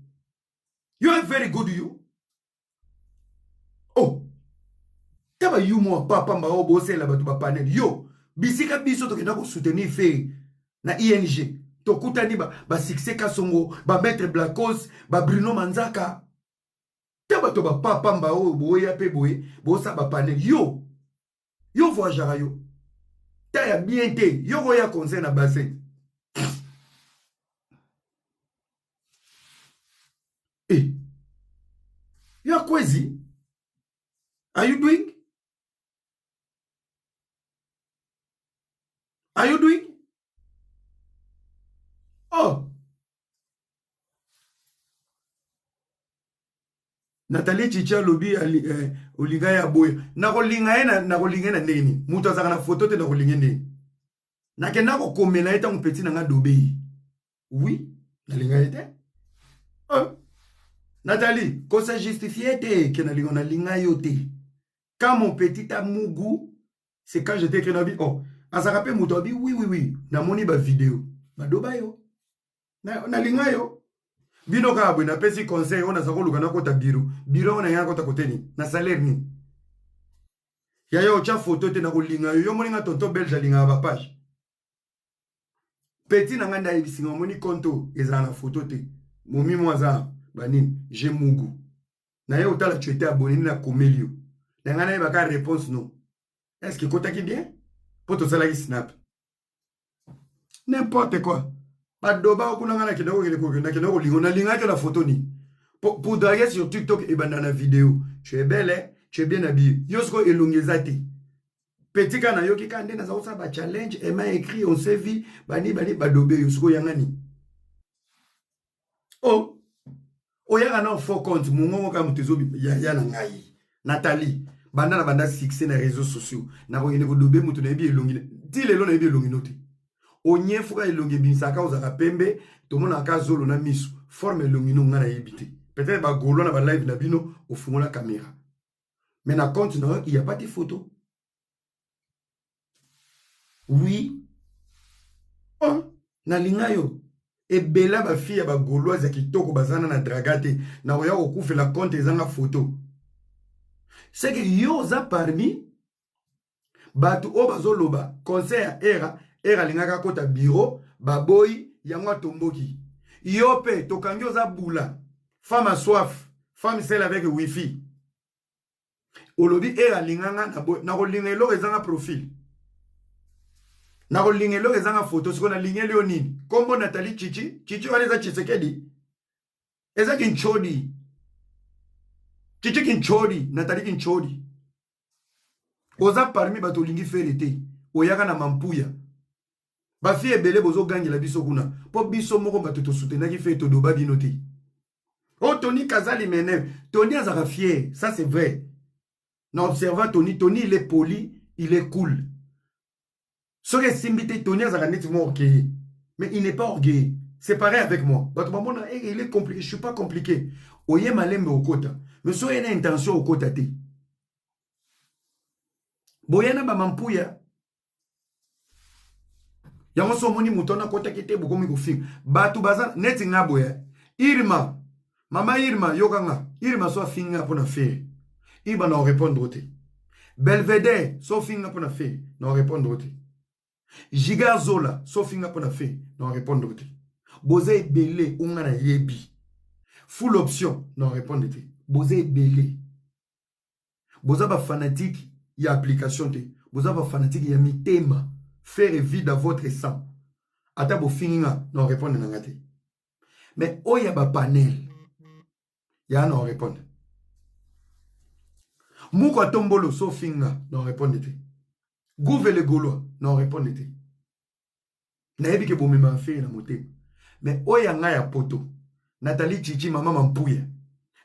You are very good you. Oh. Taba yo mwa papa mba oyo bosela bato ba panel. Yo. Bisika biso tokenda ko soutenir Ferre na ING. Tokutani ba, ba succès Kasongo, ba maître Blacos, ba Bruno Manzaka. Ta bato ba papa mba oyo boya pe boye bosa ba panel. Yo. Yo voyagera yo. Ta ya bien te. Yo koya concert na bassin. Eh. You are crazy. Are you doing? Are you doing? Oh. Nathalie Chichi alobi eh, olinga ye aboya. Nakolinga ye nakolinga ye na ndenge nini? Moto azalaka na foto te nakolinga ye ndenge. Nakenda kokomela ye ntango petit na nga dobe ye. Oui, nalinga ye te. Oh. Nathalie, ko se justifier te ke nalinga nalinga yo te. Quand mon petit a mugu, c'est quand j'étais écrit na bi oh, azalaka pe moto abi oui oui oui, namoni ba vidéo. Badoba yo. Nalinga yo. Bino kaka boye napesi conseil oyo naza koluka nakota biro. Biro oyo nalinga nakota kote nini? Na salaire nini? Yaya otya foto te nakolinga yo. Yo omoni nga tonton belge alingaka ba page. Petit na nga nde ayebisi nga omoni compte oyo ezala na foto te. Momi mo aza ba nini? Je mugu. Na ye otala tu étais abonné nini nakomeli yo. Na nga nayeba ka réponse no. Est-ce que ekotaki bien? Po tosalaki snap. N'importe quoi. Badoba kuna nga nakenda kokende kokende nakenda kolingo nalingaki na photo nini? Pour draguer sur TikTok ebanda na vidéo. Tu es belle, hein? Tu es bien habillée. Yo sikoyo elongi eza te. Petit ka nayoki ka nde naza kosala ba challenge, elle m'a écrit, on s'est vu, bani bani badobe yo sikoyo yanga nini? Oh, oyaka na faux compte, mongongo ka moto ezobi yaya na ngai. Nathalie, banda na banda succès na réseaux sociaux. Nakokende kodobe moto nayebi elongi. Ti lelo nayebi elongi no te. Onyefuka elongi ebimisaka ozalaka pembe, tomonaka zolo na miso. Forme elongi no ngai nayebi te. Peut-être ba gaulois na ba live na bino ofungola caméra. Mais na compte na yo, il y a pas de photo. Oui, oh, nalinga yo. Ebele ya bafille ya bagauloise ya kitoko bazana na draga te, nakoya kokufela compte ezanga photo. C'est que yo oza parmi bato oyo bazoloba conseil ya Era. Era alingaka akota bureau, baboyi yango, atomboki. Yo mpe tokangi, oza bula femme à soif, femme seule avec wifi. Olobi Era alinganga, nakolinga eloko ezanga profil, nakolinga eloko ezanga photo. Sikoyo nalingeli yo nini? Kombo Nathalie Chichi Chichi wana eza Tshisekedi, eza Kinchodi. Chichi Kinchodi, Nathalie Kinchodi, oza parmi bato olingi Ferre te. Oyaka na mampuya, bafille ebele bozogangela biso kuna, mpo biso moko bato tosoutenaki Ferre, todoba bino te. Oh, Tony Kazali mene, Tony azalaka fier, ça c'est vrai. Na observa Tony, Tony il est poli, il est cool. Soki esimbi te, Tony azalaka neti mwa orgueilleux, mais il n'est pas orgueilleux. C'est pareil avec moi. Bato bamona hey, il est compliqué. Je suis pas compliqué. Oye malembe, okota, mais soki oye na intention, okota te. Boya na bamampuya yango. So omoni moto wana akotaki te, bokomi kofinga bato baza neti nga boye. Irma, mama Irma, yokanga. Irma so afinga mpo na Ferre, Irma na orépondre te. Belvedere so ofinga mpo na Ferre, na orépondre te. Giga Zola so ofinga mpo na Ferre, na orépondre te. Boza ebele onga nayebi full option, na orépondre te. Boza ebele, boza bafanatike ya application te, boza bafanatike ya mitema. Ferre vide à votre sang. Ata bofingi nga, na orépondre na nga te. Mais oyo ya bapanel ya na orépondre. Muko atombolo so ofinga, na orépondre te. Gouve le Gaulois, na orépondre te. Nayebi ke bomema Ferre na motema, mais oyo ya ngai ya poto, Nathalie Chichi, mama Mampuya,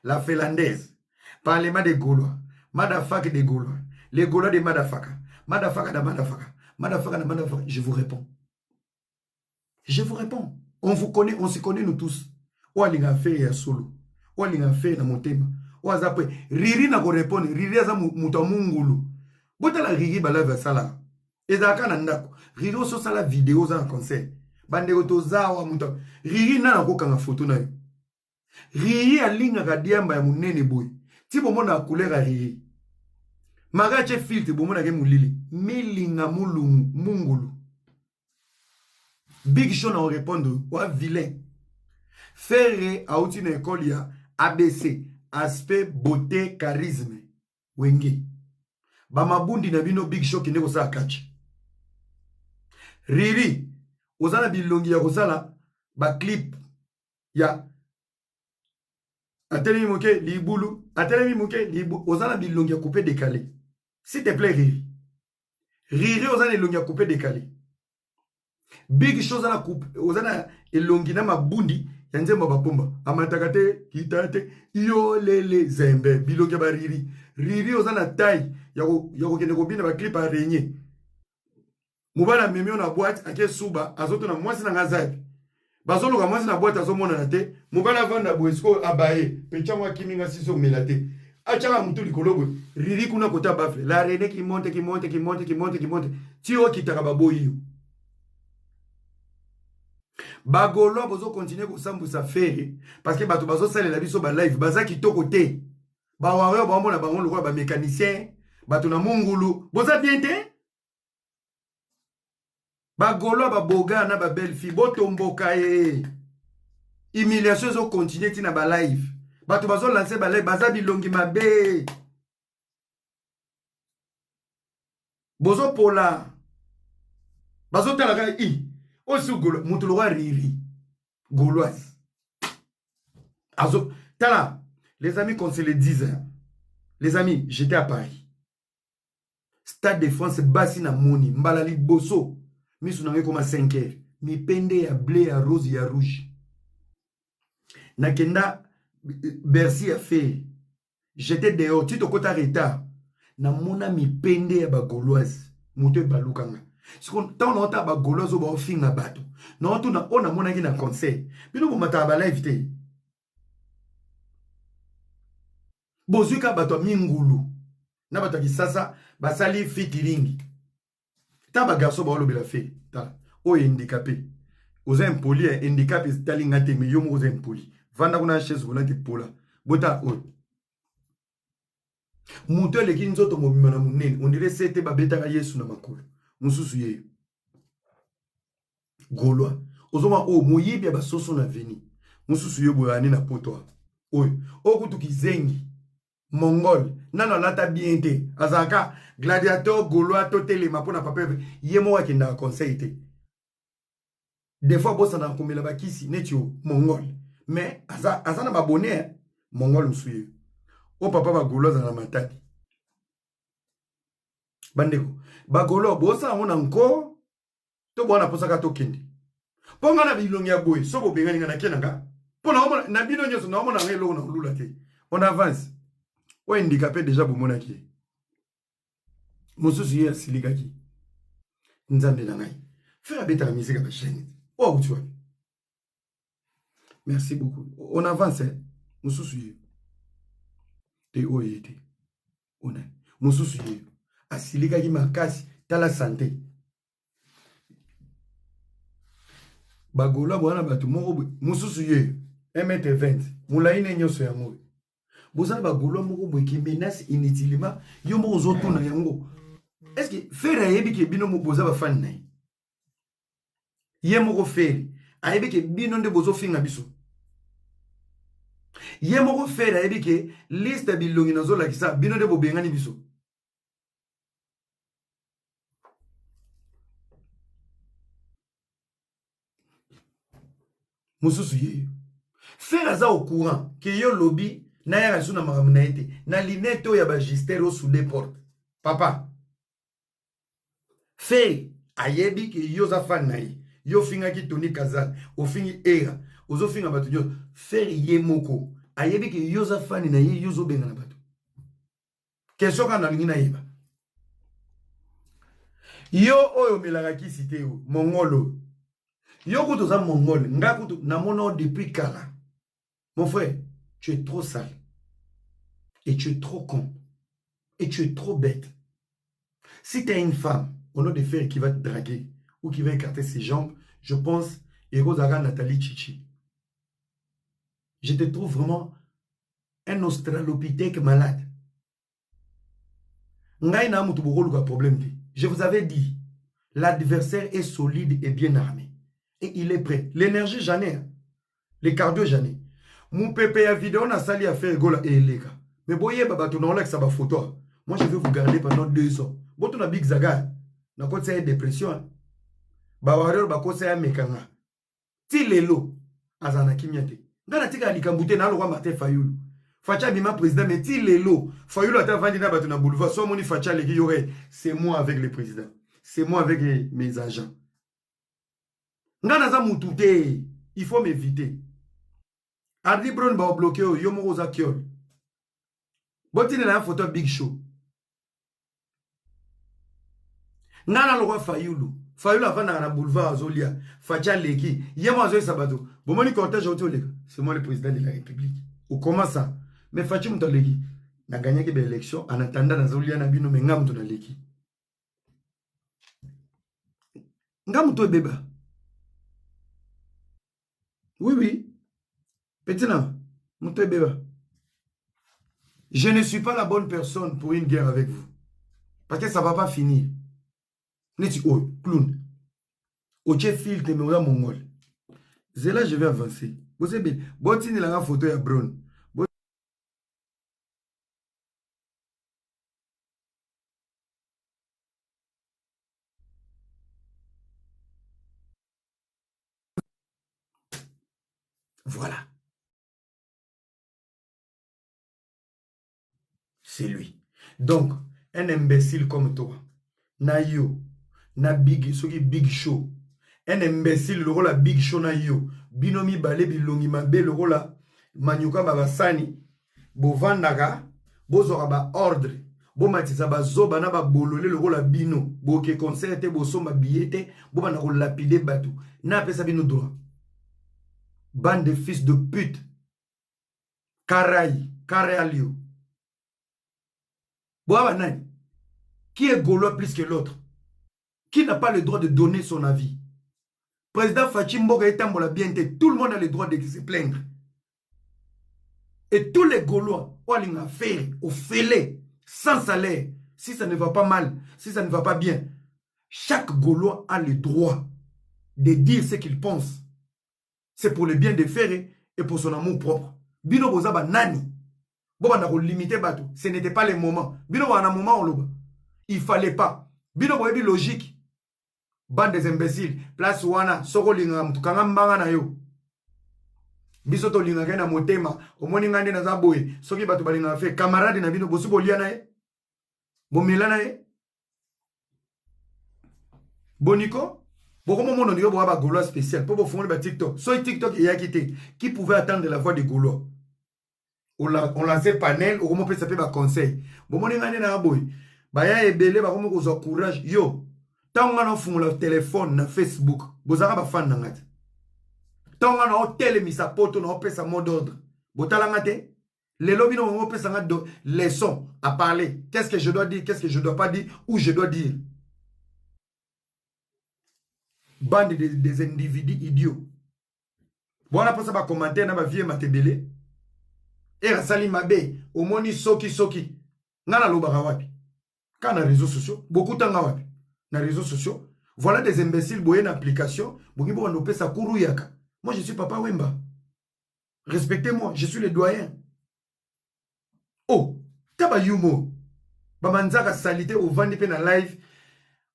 la Finlandaise, parlement de Gaulois, madafaka de Gaulois, les Gaulois de madafaka, madafaka na madafaka, madafaka na madafaka, je vous réponds, je vous réponds. On vous connaît, on se connaît, nous tous. Oyo alingaka Ferre ya solo, oyo alingaka Ferre na motema, oyo aza pe Riri, na korépondre. Riri aza moto ya mungulu. Botala Riri, balive asalaka ezalaka na ndako. Riri ososala video, oza na conseil. Bandeko, toza awa. Moto Riri nana akokanga foto na yo. Riri alingaka diamba ya monene boye ti bomona couleur ya Riri maka atie filtre, bomonake molili milinga mulungu mungulu. Big Show na orépondre wa vilain. Ferre auti na ekole ya ABC, aspect, beauté, charisme. Wenge bamabundi na bino. Big Show, kende kosala catch. Riri oza na bilongi ya kosala baclip ya atelemi moke libulu, atelemi moke libu. Oza na bilongi ya coupe décalé. S'il te plaît, Riri, Riri oza na elongi ya coupe décalé. Big Show, oza na coupe, oza na elongi na mabundi ya nzembo bapomba amataka te, kita te, yo lele zembe bilongi ya bariri. Riri oza na taille ya kokende kobina baclip ya renier. Mobali amemi yo na boîte, ake suba, azotuna mwasi na nga aza. Bazoluka mwasi na boîte, azomonana te. Mobali avanda boye, sikoyo abaye pe ntango akimi nga sisi omela te, atiaka motu likolo boye. Riri kuna kota bafle la rene qui monte, qui monte, qui monte, qui monte, qui monte, ti okitaka, baboyi yo. Bagaulois bozokontinue kosambwisa Ferre parce que bato bazosalela biso balive baza kitoko te. Bawarrior baomona bango lokola bamécanicien, bato na mungulu, boza bien te. Bagaulois, baboga na babelle fille, botomboka ye. Humiliation ezokontinue ntina balive, bato bazolanse balive baza bilongi mabe. Bozopola, bazotalaka i osi moto lokwa Riri Gauloise azo tala. Les amis, qu'on se le dise, les amis, j'étais à Paris, Stade de France. Basi na moni mbala liboso, miso na ngai ekoma 5 heures, mipende ya bleu, ya rose, ya rouge. Nakenda Bercy ya Ferre, j'étais dehors ti tokota retard. Namona mipende ya bagauloise, moto ebalukanga. Siko ntango naotala bagauloise oyo baofinga bato, naotuna oyo namonaki na concert. Bino bomataka balive te, bozwi kaka bato ya mingulu na bato ya Kisasa basali featuring. Ta ba garçon baolobela fe tala oyo handicapé oza impoli ya handicap etali nga te mais yo moko oza impoli vanda kuna chaise roulante epola botala oyo moto eleki nzoto mobima na monene ondire se te babetaka yesu na makolo mosusu yeyo gaulois ozomona oyo moyibi ya basoso na veni mosusu ye boye ane na poto oyo oyo kutu kizengi Mongol nanu alata bien te azalaka gladiateur gaulois totelema mpo na papa ye moko akendaka conseil te des fois abosanaka komela bakisi neti yo mongol mais aza, aza na babone eh? mongol mosusu ye o papa bagaulois azala na matadi bandeko bagaulois bosala yango na nko to bwana mposa kaka tokende mpo ngai na bilongi ya boye so bobengani ngai nake na nga mpo naomona na bino nyonso naomona ngai eloko na kolula te on avance oyo handicapé deja bomonaki ye mosusu ye asilikaki nzambe na ngai frère abetaka miziki ya bachaine oyo awuti wapi merci beaucoup on avance eh? mosusu ye te oyo ye te ona mosusu ye asilikaki makasi tala sante bagola bwana bato moko boye mosusu ye 1 mètre 20 molai ne nyonso yango oyo boza na bagolois moko boye ki menace inutilement yo moko ozotuna yango est ce que fere ayebi ke bino boza bafani na ye ye moko fere ayebi ke bino nde bozofinga biso ye moko fere ayebi ke liste ya bilongi nazolakisa bino nde bobengani biso mosusu yeyo fere aza au courant ke yo lobi nayaka lisusu na makambo na ye te na linete oyo ya bagistere osude porte papa Ferre ayebi ke yo oza fan na ye. Yo ofingaki Tony Kazal, ofingi Era, ozofinga bato nyonso. Ferre ye moko ayebi ke yo oza fan na ye, yo ozobengana bato. Question kaka nalingi nayeba. Yo oyo omelaka kisi te yo, mongol oyo. Yo kutu oza mongol, nga kutu namona yo depuis kala. Mon frère, tu es trop sale. Et tu es trop con. Et tu es trop bête. Si tu as une femme, au nom de fer qui va te draguer ou qui va écarter ses jambes, je pense, Erosara Nathalie Chichi. Je te trouve vraiment un australopithèque malade. Ngai na mutu bokoluka problème te. Je vous avais dit, l'adversaire est solide et bien armé. Et il est prêt. L'énergie, j'en ai. Hein. Le cardio, j'en ai. Mupepe ya video na sali ya Ferre Gola eleka. Mais boyeba bato na olakisa ba photo. Moi, je vais vous garder pendant 2 ans. Boto na Big Zaga. Na kotisa ye dépression. Hein. Ba warrior bakotisa ya mekanga. Ti lelo azala na kimia te. Nga natikala likambo te na lokwa Martin Fayulu. Fatshi abima président mais ti lelo Fayulu ata avandi na bato na boulevard so amoni Fatshi aleki yo c'est moi avec le président. C'est moi avec mes agents. Nga naza mutu te. Il faut m'éviter. Ardi Brown ba bloquer yo, yo moko oza kiol. Botindela ya photo Big Show. Nga na lokwa Fayulu. Fayulu avandaka na boulevard azolia. Fatshi aleki. Ye mo azoyesa bato. Bomoni cortège auti oleka. C'est moi le président de la République. Ou comment ça? Mais Fatshi moto aleki. Na gagnaki ba élection en attendant nazolia na bino mais nga moto naleki. Nga moto ebeba. Oui oui. Petit na moto ebeba. Je ne suis pas la bonne personne pour une guerre avec vous. Parce que ça va pas finir. Neti oyo, clown. Otie filtre mais oza mongol. Zela je vais avancer. Bosebeli, botindela nga photo ya Brown. Voilà. C'est lui. Donc, un imbécile comme toi, na yo, na big, soki big show, un imbécile lokola big show na yo, bino mibale bilongi mabe lokola manyuka babasani, bovandaka, bozwaka ba ordre, bomatisa bazoba na babolole lokola bino, boke concert te, bosomba billet te, bobanda kolapide bato, na apesa bino droit. Bande de fils de pute. Karai, Karalio. Boa nani? Qui est gaulois plus que l'autre? Qui n'a pas le droit de donner son avis? Président Fatshi mboka etambola bien te, tout le monde a le droit de se plaindre. Et tous les Gaulois oyo alingaka Ferre ofele sans salaire, si ça ne va pas mal, si ça ne va pas bien, chaque Gaulois a le droit de dire ce qu'il pense. C'est pour le bien de Ferre et pour son amour propre. Bino boza ba nani? Bobanda ko limiter bato, ce n'était pas le moment. Bino wana moment oloba, il fallait pas. Bino boyebi logique. Bande des imbéciles, place wana soko olingaka mutu kanga mbanga na yo. Biso tolingaka ye na motema, omoni ngai nde naza boye. Soki bato balingaka fe camarade na bino, bosi bolia na ye, bomela na ye, boniko bokomomona ndenge boka ba Gaulois spécial mpo bofungoli ba TikTok. Soki TikTok eyaki te, qui pouvait attendre la voix des Gaulois? On lance panel, okomopesa mpe ba conseil. Bomoni ngai nde na boye, baya ebele bakomi kozwa courage. Yo ntango ngai naofungola telefone na Facebook, bozalaka bafane na ngai te. Ntango ngai naotelemisa poto, naopesa mot d'ordre, botala ngai te. Lelo bino bomopesa ngai leçon à parler. Qu'est-ce que je dois dire, qu'est-ce que je dois pas dire, où je dois dire. Bande des individus idiots. Bwana posa ba commentaire na ba vie matebele. Era sali mabe, omoni soki soki. Nga nalobaka wapi? Ka na réseaux sociaux, bokutanga wapi? Na réseaux sociaux. Voilà des imbéciles boye na application, bongi bo bando pesa kuru yaka. Moi je suis Papa Wemba. Respectez-moi, je suis le doyen. Oh, taba yumo. Ba manzaka salite ovandi pe na live.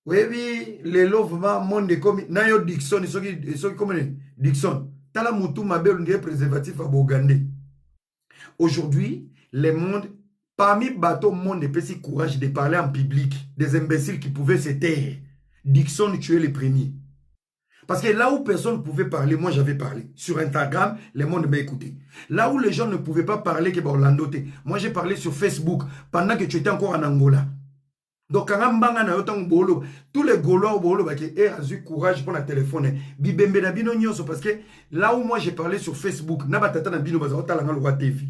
Oyebi lelo vraiment monde ekomi na yo Dixon soki soki komene Dixon. Tala mutu mabe olingeye préservatif à Bogandé. Aujourd'hui, le monde parmi bateau monde epesi courage de parler en public, des imbéciles qui pouvaient se taire. Dixon, tu es le premier. Parce que là où personne ne pouvait parler, moi j'avais parlé. Sur Instagram, le monde m'a écouté. Là où les gens ne pouvaient pas parler, que Orlando, moi j'ai parlé sur Facebook pendant que tu étais encore en Angola. Donc, kanga mbanga na yo tango bolo, tous les Gaulois bolo ba ke eh azu courage pour la téléphone. Bibembe na bino nyonso parce que là où moi j'ai parlé sur Facebook, na batata na bino baza otala nga lokwa TV.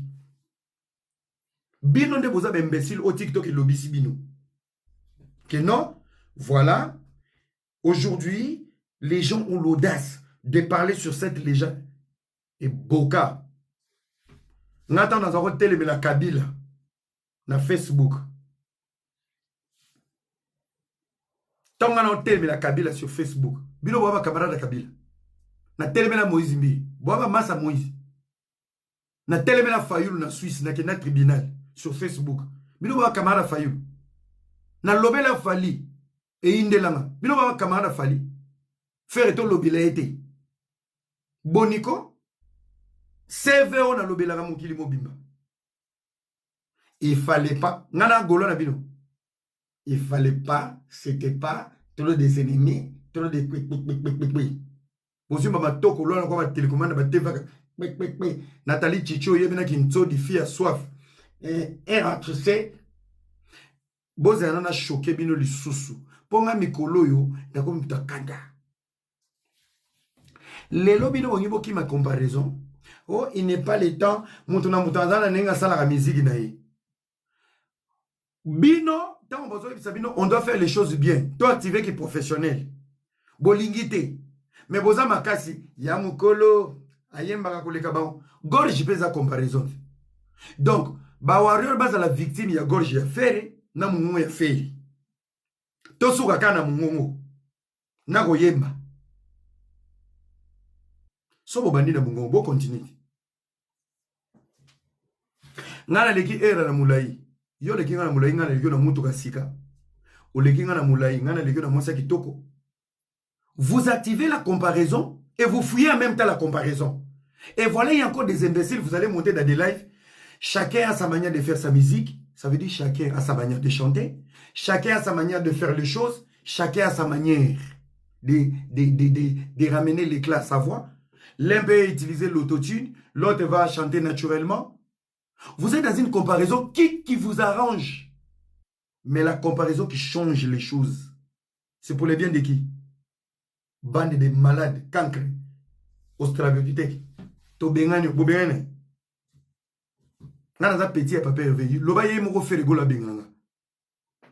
Bino nde boza ba imbécile au TikTok elobisi bino. Que non, voilà. Aujourd'hui, les gens ont l'audace de parler sur cette légende. Et Boka. Ngata naza ko telemela Kabila na Facebook. Ntango nga na otelemela Kabila sur Facebook, bino boa ba camarade ya Kabila. Na telemela Moïse Mbiye, boa ba masa Moïse. Na telemela Fayulu na Suisse, na kenda tribunal sur Facebook. Bino boa camarade ya Fayulu. Na lobela Fally eyindelanga. Bino boa camarade ya Fally. Ferre to lobela ye te. Boniko CV oyo nalobelaka mokili mobimba. Il fallait pas nga na golo na bino. Il fallait pas, c'était pas trop des ennemis, trop de kwi kwi kwi kwi kwi kwi. Bozwi ba matoko lwana kwa ba télécommande ba tevaka kwi kwi kwi. Nathalie Chicho oyebi na kintsodi fille ya soif. Eh, RHC bozala na choquer bino lisusu. Mpo nga mikolo oyo nakomi moto akanda. Lelo bino bongi bokima comparaison. Oh, il n'est pas le temps. Moto na moto aza na ndenge asalaka miziki na ye. Bino, ntango bazoyebisa bino, on doit faire les choses bien. To activer ki professionnel. Bolingi te. Mais boza makasi, ya mokolo, ayembaka koleka bango. Gorge mpe eza comparaison. Donc, ba warrior bazala victime ya gorge ya Ferre na mongongo ya Ferre. Tosuka kaka na mongongo. Na koyemba. So bobandi na mongongo, bo continue. Nga naleki era na molai, yo oleki nga na molai, nga naleki yo na motuka sika, oleki nga na molai, nga naleki yo na mwasi ya kitoko. Vous activez la comparaison et vous fuyez en même temps la comparaison. Et voilà, il y a encore des imbéciles, vous allez monter dans des lives. Chacun a sa manière de faire sa musique. Ça veut dire chacun a sa manière de chanter. Chacun a sa manière de faire les choses. Chacun a sa manière de ramener l'éclat à sa voix. L'un peut utiliser l'autotune, l'autre va chanter naturellement. Vous êtes dans une comparaison qui vous arrange. Mais la comparaison qui change les choses, c'est pour le bien de qui? Bande de malades, cancre, australopithèque. Tobengani, bobengani. Nga naza petit ya papa Hervé. Loba ye moko Ferre Gola benganga.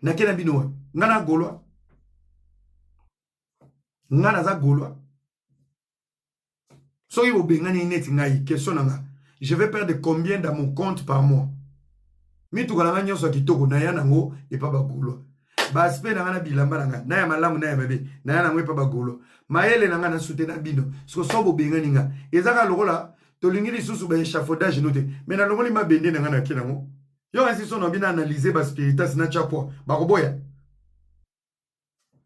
Nake na bino wapi? Nga na Gaulois. Nga naza Gaulois. Soki bobengani neti ngai, question na nga, je vais perdre combien dans mon compte par mois? Mituka na nga nyonso ya kitoko naya nango epa ba Gaulois. Ba aspect na nga na bilamba na nga, na ya malamu na ya mabe, naya nango epa ba Gaulois. Mayele na nga na soutenir bino. Siko so bobengani nga, eza kaka lokola tolingi lisusu ba échafaudage no te. Mais nalongoli mabende na nga na ke nango. Yo kasi so na bino analyser ba spiritas na chapwa, bakoboya.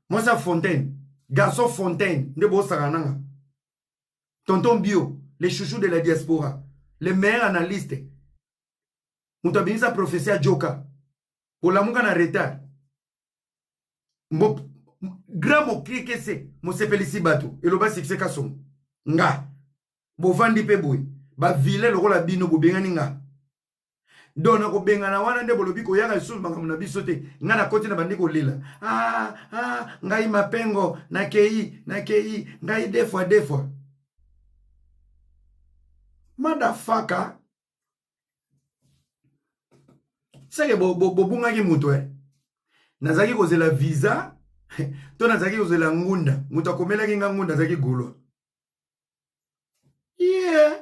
Mwasi ya Fontaine, garçon Fontaine nde bosaka nanga. Tonton Bio, le chouchou de la diaspora, le meilleur analyste. Moto abimisa prophétie ya Joka. Olamuka na retard. Mbo, grand mokrekese mosepelisi bato eloba succès kasongo nga bovandi mpe boye bavile lokola bino bobengani nga Donc na kobengana wana nde bolobi koyaka lisusu makambo na biso te. Ngai nakoti na bandi kolela. Ah, ah, ngai mapengo nakei, nakei, ngai deux fois deux fois. Motherfucker. Seke bobungaki bo, bo moto eh. Nazalaki kozela visa to nazalaki kozela ngunda. Moto akomelaki nga ngunda azalaki gaulois. Yeah.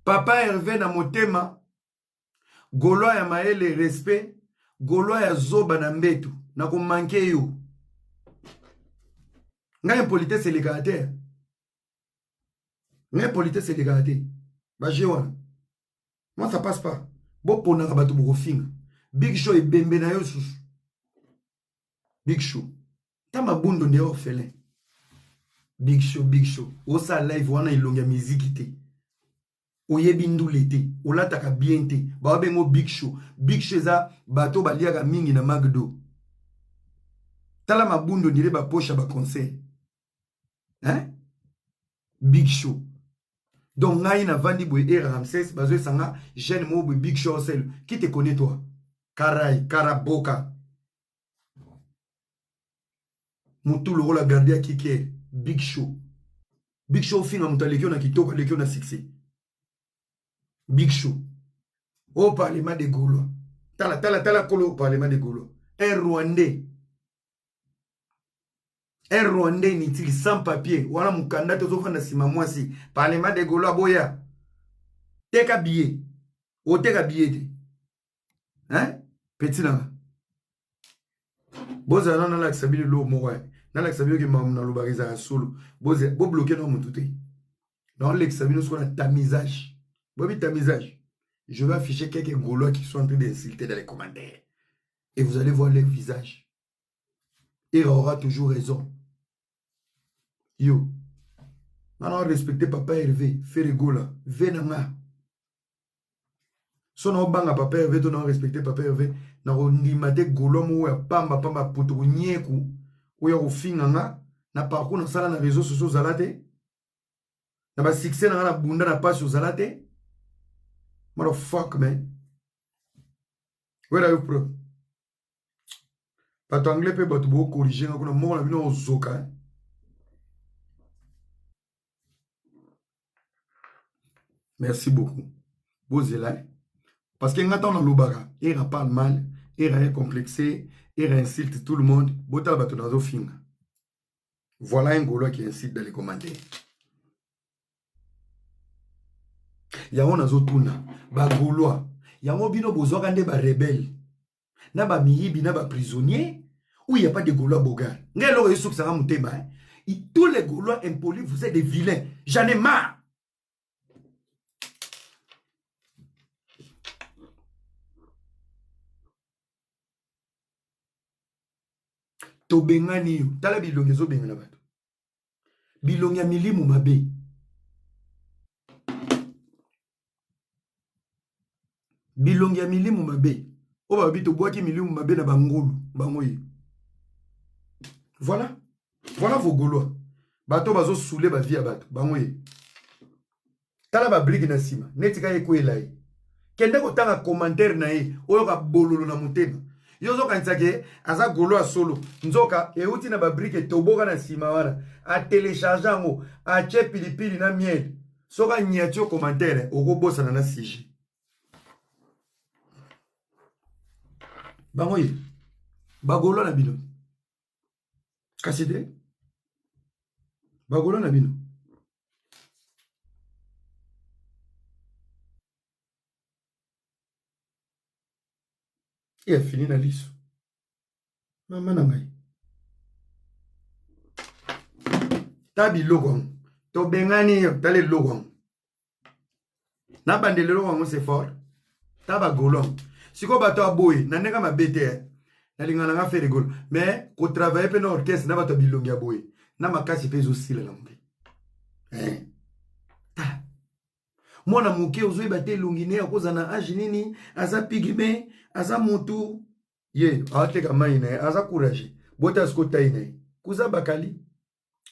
Papa Herve na motema Gaulois ya mayele respect Gaulois ya zoba na mbetu na ko manque yo ngai impolitesse elekaka te ngai impolitesse elekaka te ba jeu wana moi ça passe pas boponaka bato bokofinga big show ebembe na yo susu big show Ta mabundo nde orphelin. Big show, big show. Osala live wana elongi ya miziki te. Oyebi ndule te, olataka bien te. Ba bengo big show. Big show eza bato baliaka mingi na McDo. Tala mabundo ndire ba poche ba conseil. Hein? Big show. Donc ngai na vandi boye e Ramsès bazo esanga jeune mo boye big show sel. Qui te connaît toi? Karai, Karaboka. Mutu lokola gardien kike big show. Big show ofinga moto aleki yo na kitoko aleki yo na succès. Big show. Au parlement de Gaulois. Tala tala tala kolo au parlement de Gaulois. Un Rwandais. Un Rwandais inutile sans papier. Wana mukanda tozofanda sima mwasi. Parlement de Gaulois boya. Teka billet. Oteka billet te. Hein? Petit nanga. Bozala nano nalakisa bino eloko moko eh. Nalakisa bino ke makambo nalobaka ezalaka solo. Bobloke na motu te. Naolekisa bino sikoyo na tamisage. Boyebi tamisage? Je vais afficher quelques Gaulois qui sont en train d'insulter dans les commentaires. Et vous allez voir leur visage. Il aura toujours raison. Yo. Nga na respecter papa Hervé, Ferre Gola, ve na nga. So na obanga papa Hervé to na respecter papa Hervé, na kondima te Gaulois moko ya pamba pamba putu nyeku oyo kofinga nga na parcours na sala na réseaux sociaux zala te. Na ba succès na nga na bunda na pasi ozala te. Motherfuck man. Where are you from? Bato anglais pe bato bo corriger nga kuna moko na bino ozoka. Eh? Merci beaucoup. Bozela. Eh? Parce que nga ntango nalobaka, Era parle mal, Era est complexé, Era insulte tout le monde. Botala bato nazofinga. Voilà un Gaulois qui insulte dans les commentaires. Yango nazotuna ba Gaulois, yango bino bozwaka nde ba rebelle na ba miyibi na ba prisonniers où il n'y a pas de Gaulois bogar. Ngai eloko esukisaka motema, hein? Tous les Gaulois impolis, vous êtes des vilains. J'en ai marre. Tobengani yo. Tala bilongi ezobengana bato. Bilongi ya milimu mabe. Bilongi ya milimu mabe. Oyo balobi tobwaki milimu mabe na bangulu bango ye. Voilà. Voilà vos Gaulois. Bato bazo soule ba vie ya bato bango ye. Tala ba brique na sima neti ka ekwela ye. Kende kotanga commentaire na ye oyoka bololo na motema. Yo ozokanisa ke aza gaulois ya solo. Nzoka euti na ba brique etoboka na sima wana. A telecharge yango, atie pilipili na miel. Soki anyati yo commentaire okobosana na sujet. Bango ye. Bagaulois na bino. Kasi te. Bagaulois na bino. E afini na liso. Mama na ngai. Ta biloko yango. Tobengani yo, tala eloko yango. Na bandela eloko yango c'est fort. Ta ba gaulois yango. Sikoyo bato ya boye na ndenge mabe te. Eh. Nalinga na nga faire rigolo. Mais ko travailler pe na orchestre na bato ya bilongi ya boye. Na makasi pe ezosila na moke. Eh. Tala. Mwana moke ozoyeba te elongi ne akozala na age nini, aza pygme, aza mutu. Ye ateka mai na ye, aza courageux. Bota siko taille na ye. Kuza bakali.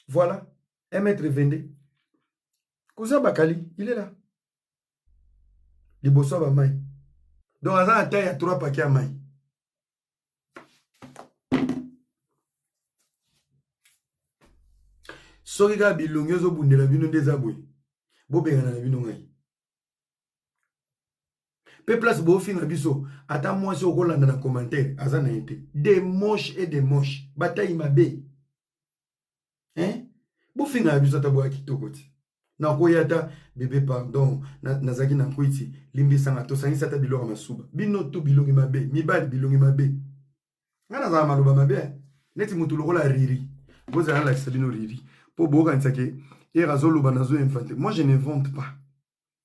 Voilà, 1 mètre 22. Kuza bakali, il est là. Liboso ba mai. Donc aza na taille ya 3 paquets ya mai. Soki kaka bilongi ezobundela bino nde eza boye, bobengana na bino ngai. Pe place bofinga biso, ata mwasi okolanda na commentaire aza na ye te. Des moches et des moches, batayi mabe. Hein? Bofinga biso ata boya kitoko ti. Nakoya ata bebe pardon, nazalaki na nkwiti, limbisanga, tosangisi ata biloko ya masuba. Bino tu bilongi mabe, mibali bilongi mabe. Nga nazala maloba mabe, neti mutu lokola Riri. Bozala nalakisa bino Riri. Po bokanisa ke ere azoloba nazo inventer. Moi je n'invente pas.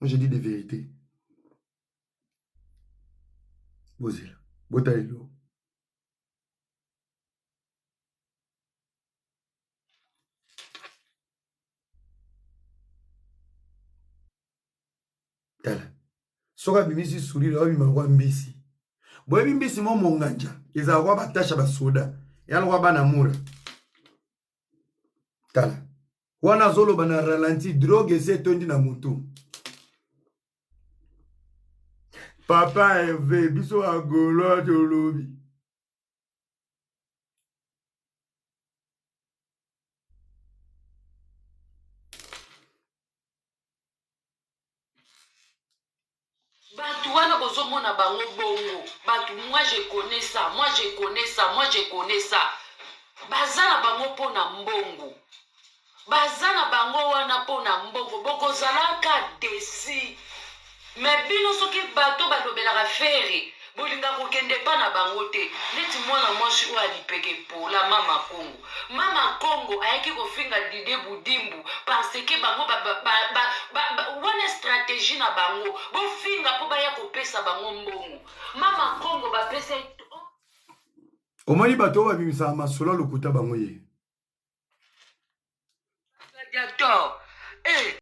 Moi je dis des vérités. Bozela, botala eloko. Tala. Soki abimisi sourire abima kwa mbisi. Boyebi mbisi mo monganja ezala kwa batasha basoda. Ya lokwa bana mura. Tala. Wana azoloba na ralenti drogue esi etondi na mutu. Papa Hervé biso ba Gaulois tolobi. Batu wana bozo mona bango bongo batu moi je connais ça moi je connais ça moi je connais ça baza na bango pona mbongo baza na bango wana pona mbongo bokozalaka desi mais bino soki bato balobelaka ferre bolinga kokende epa na bango te neti mwana mwasi oyo alipeke pola mama kongo mama kongo ayaki kofinga dide budimbu parce que bango ba, ba, ba, ba, ba, ba, wana stratégie na bango bofinga mpo baya kopesa bango mbongo mama kongo bapesa Omoni bato oyo babimisaka masolo ya lokuta bango ye. Gladiator eh.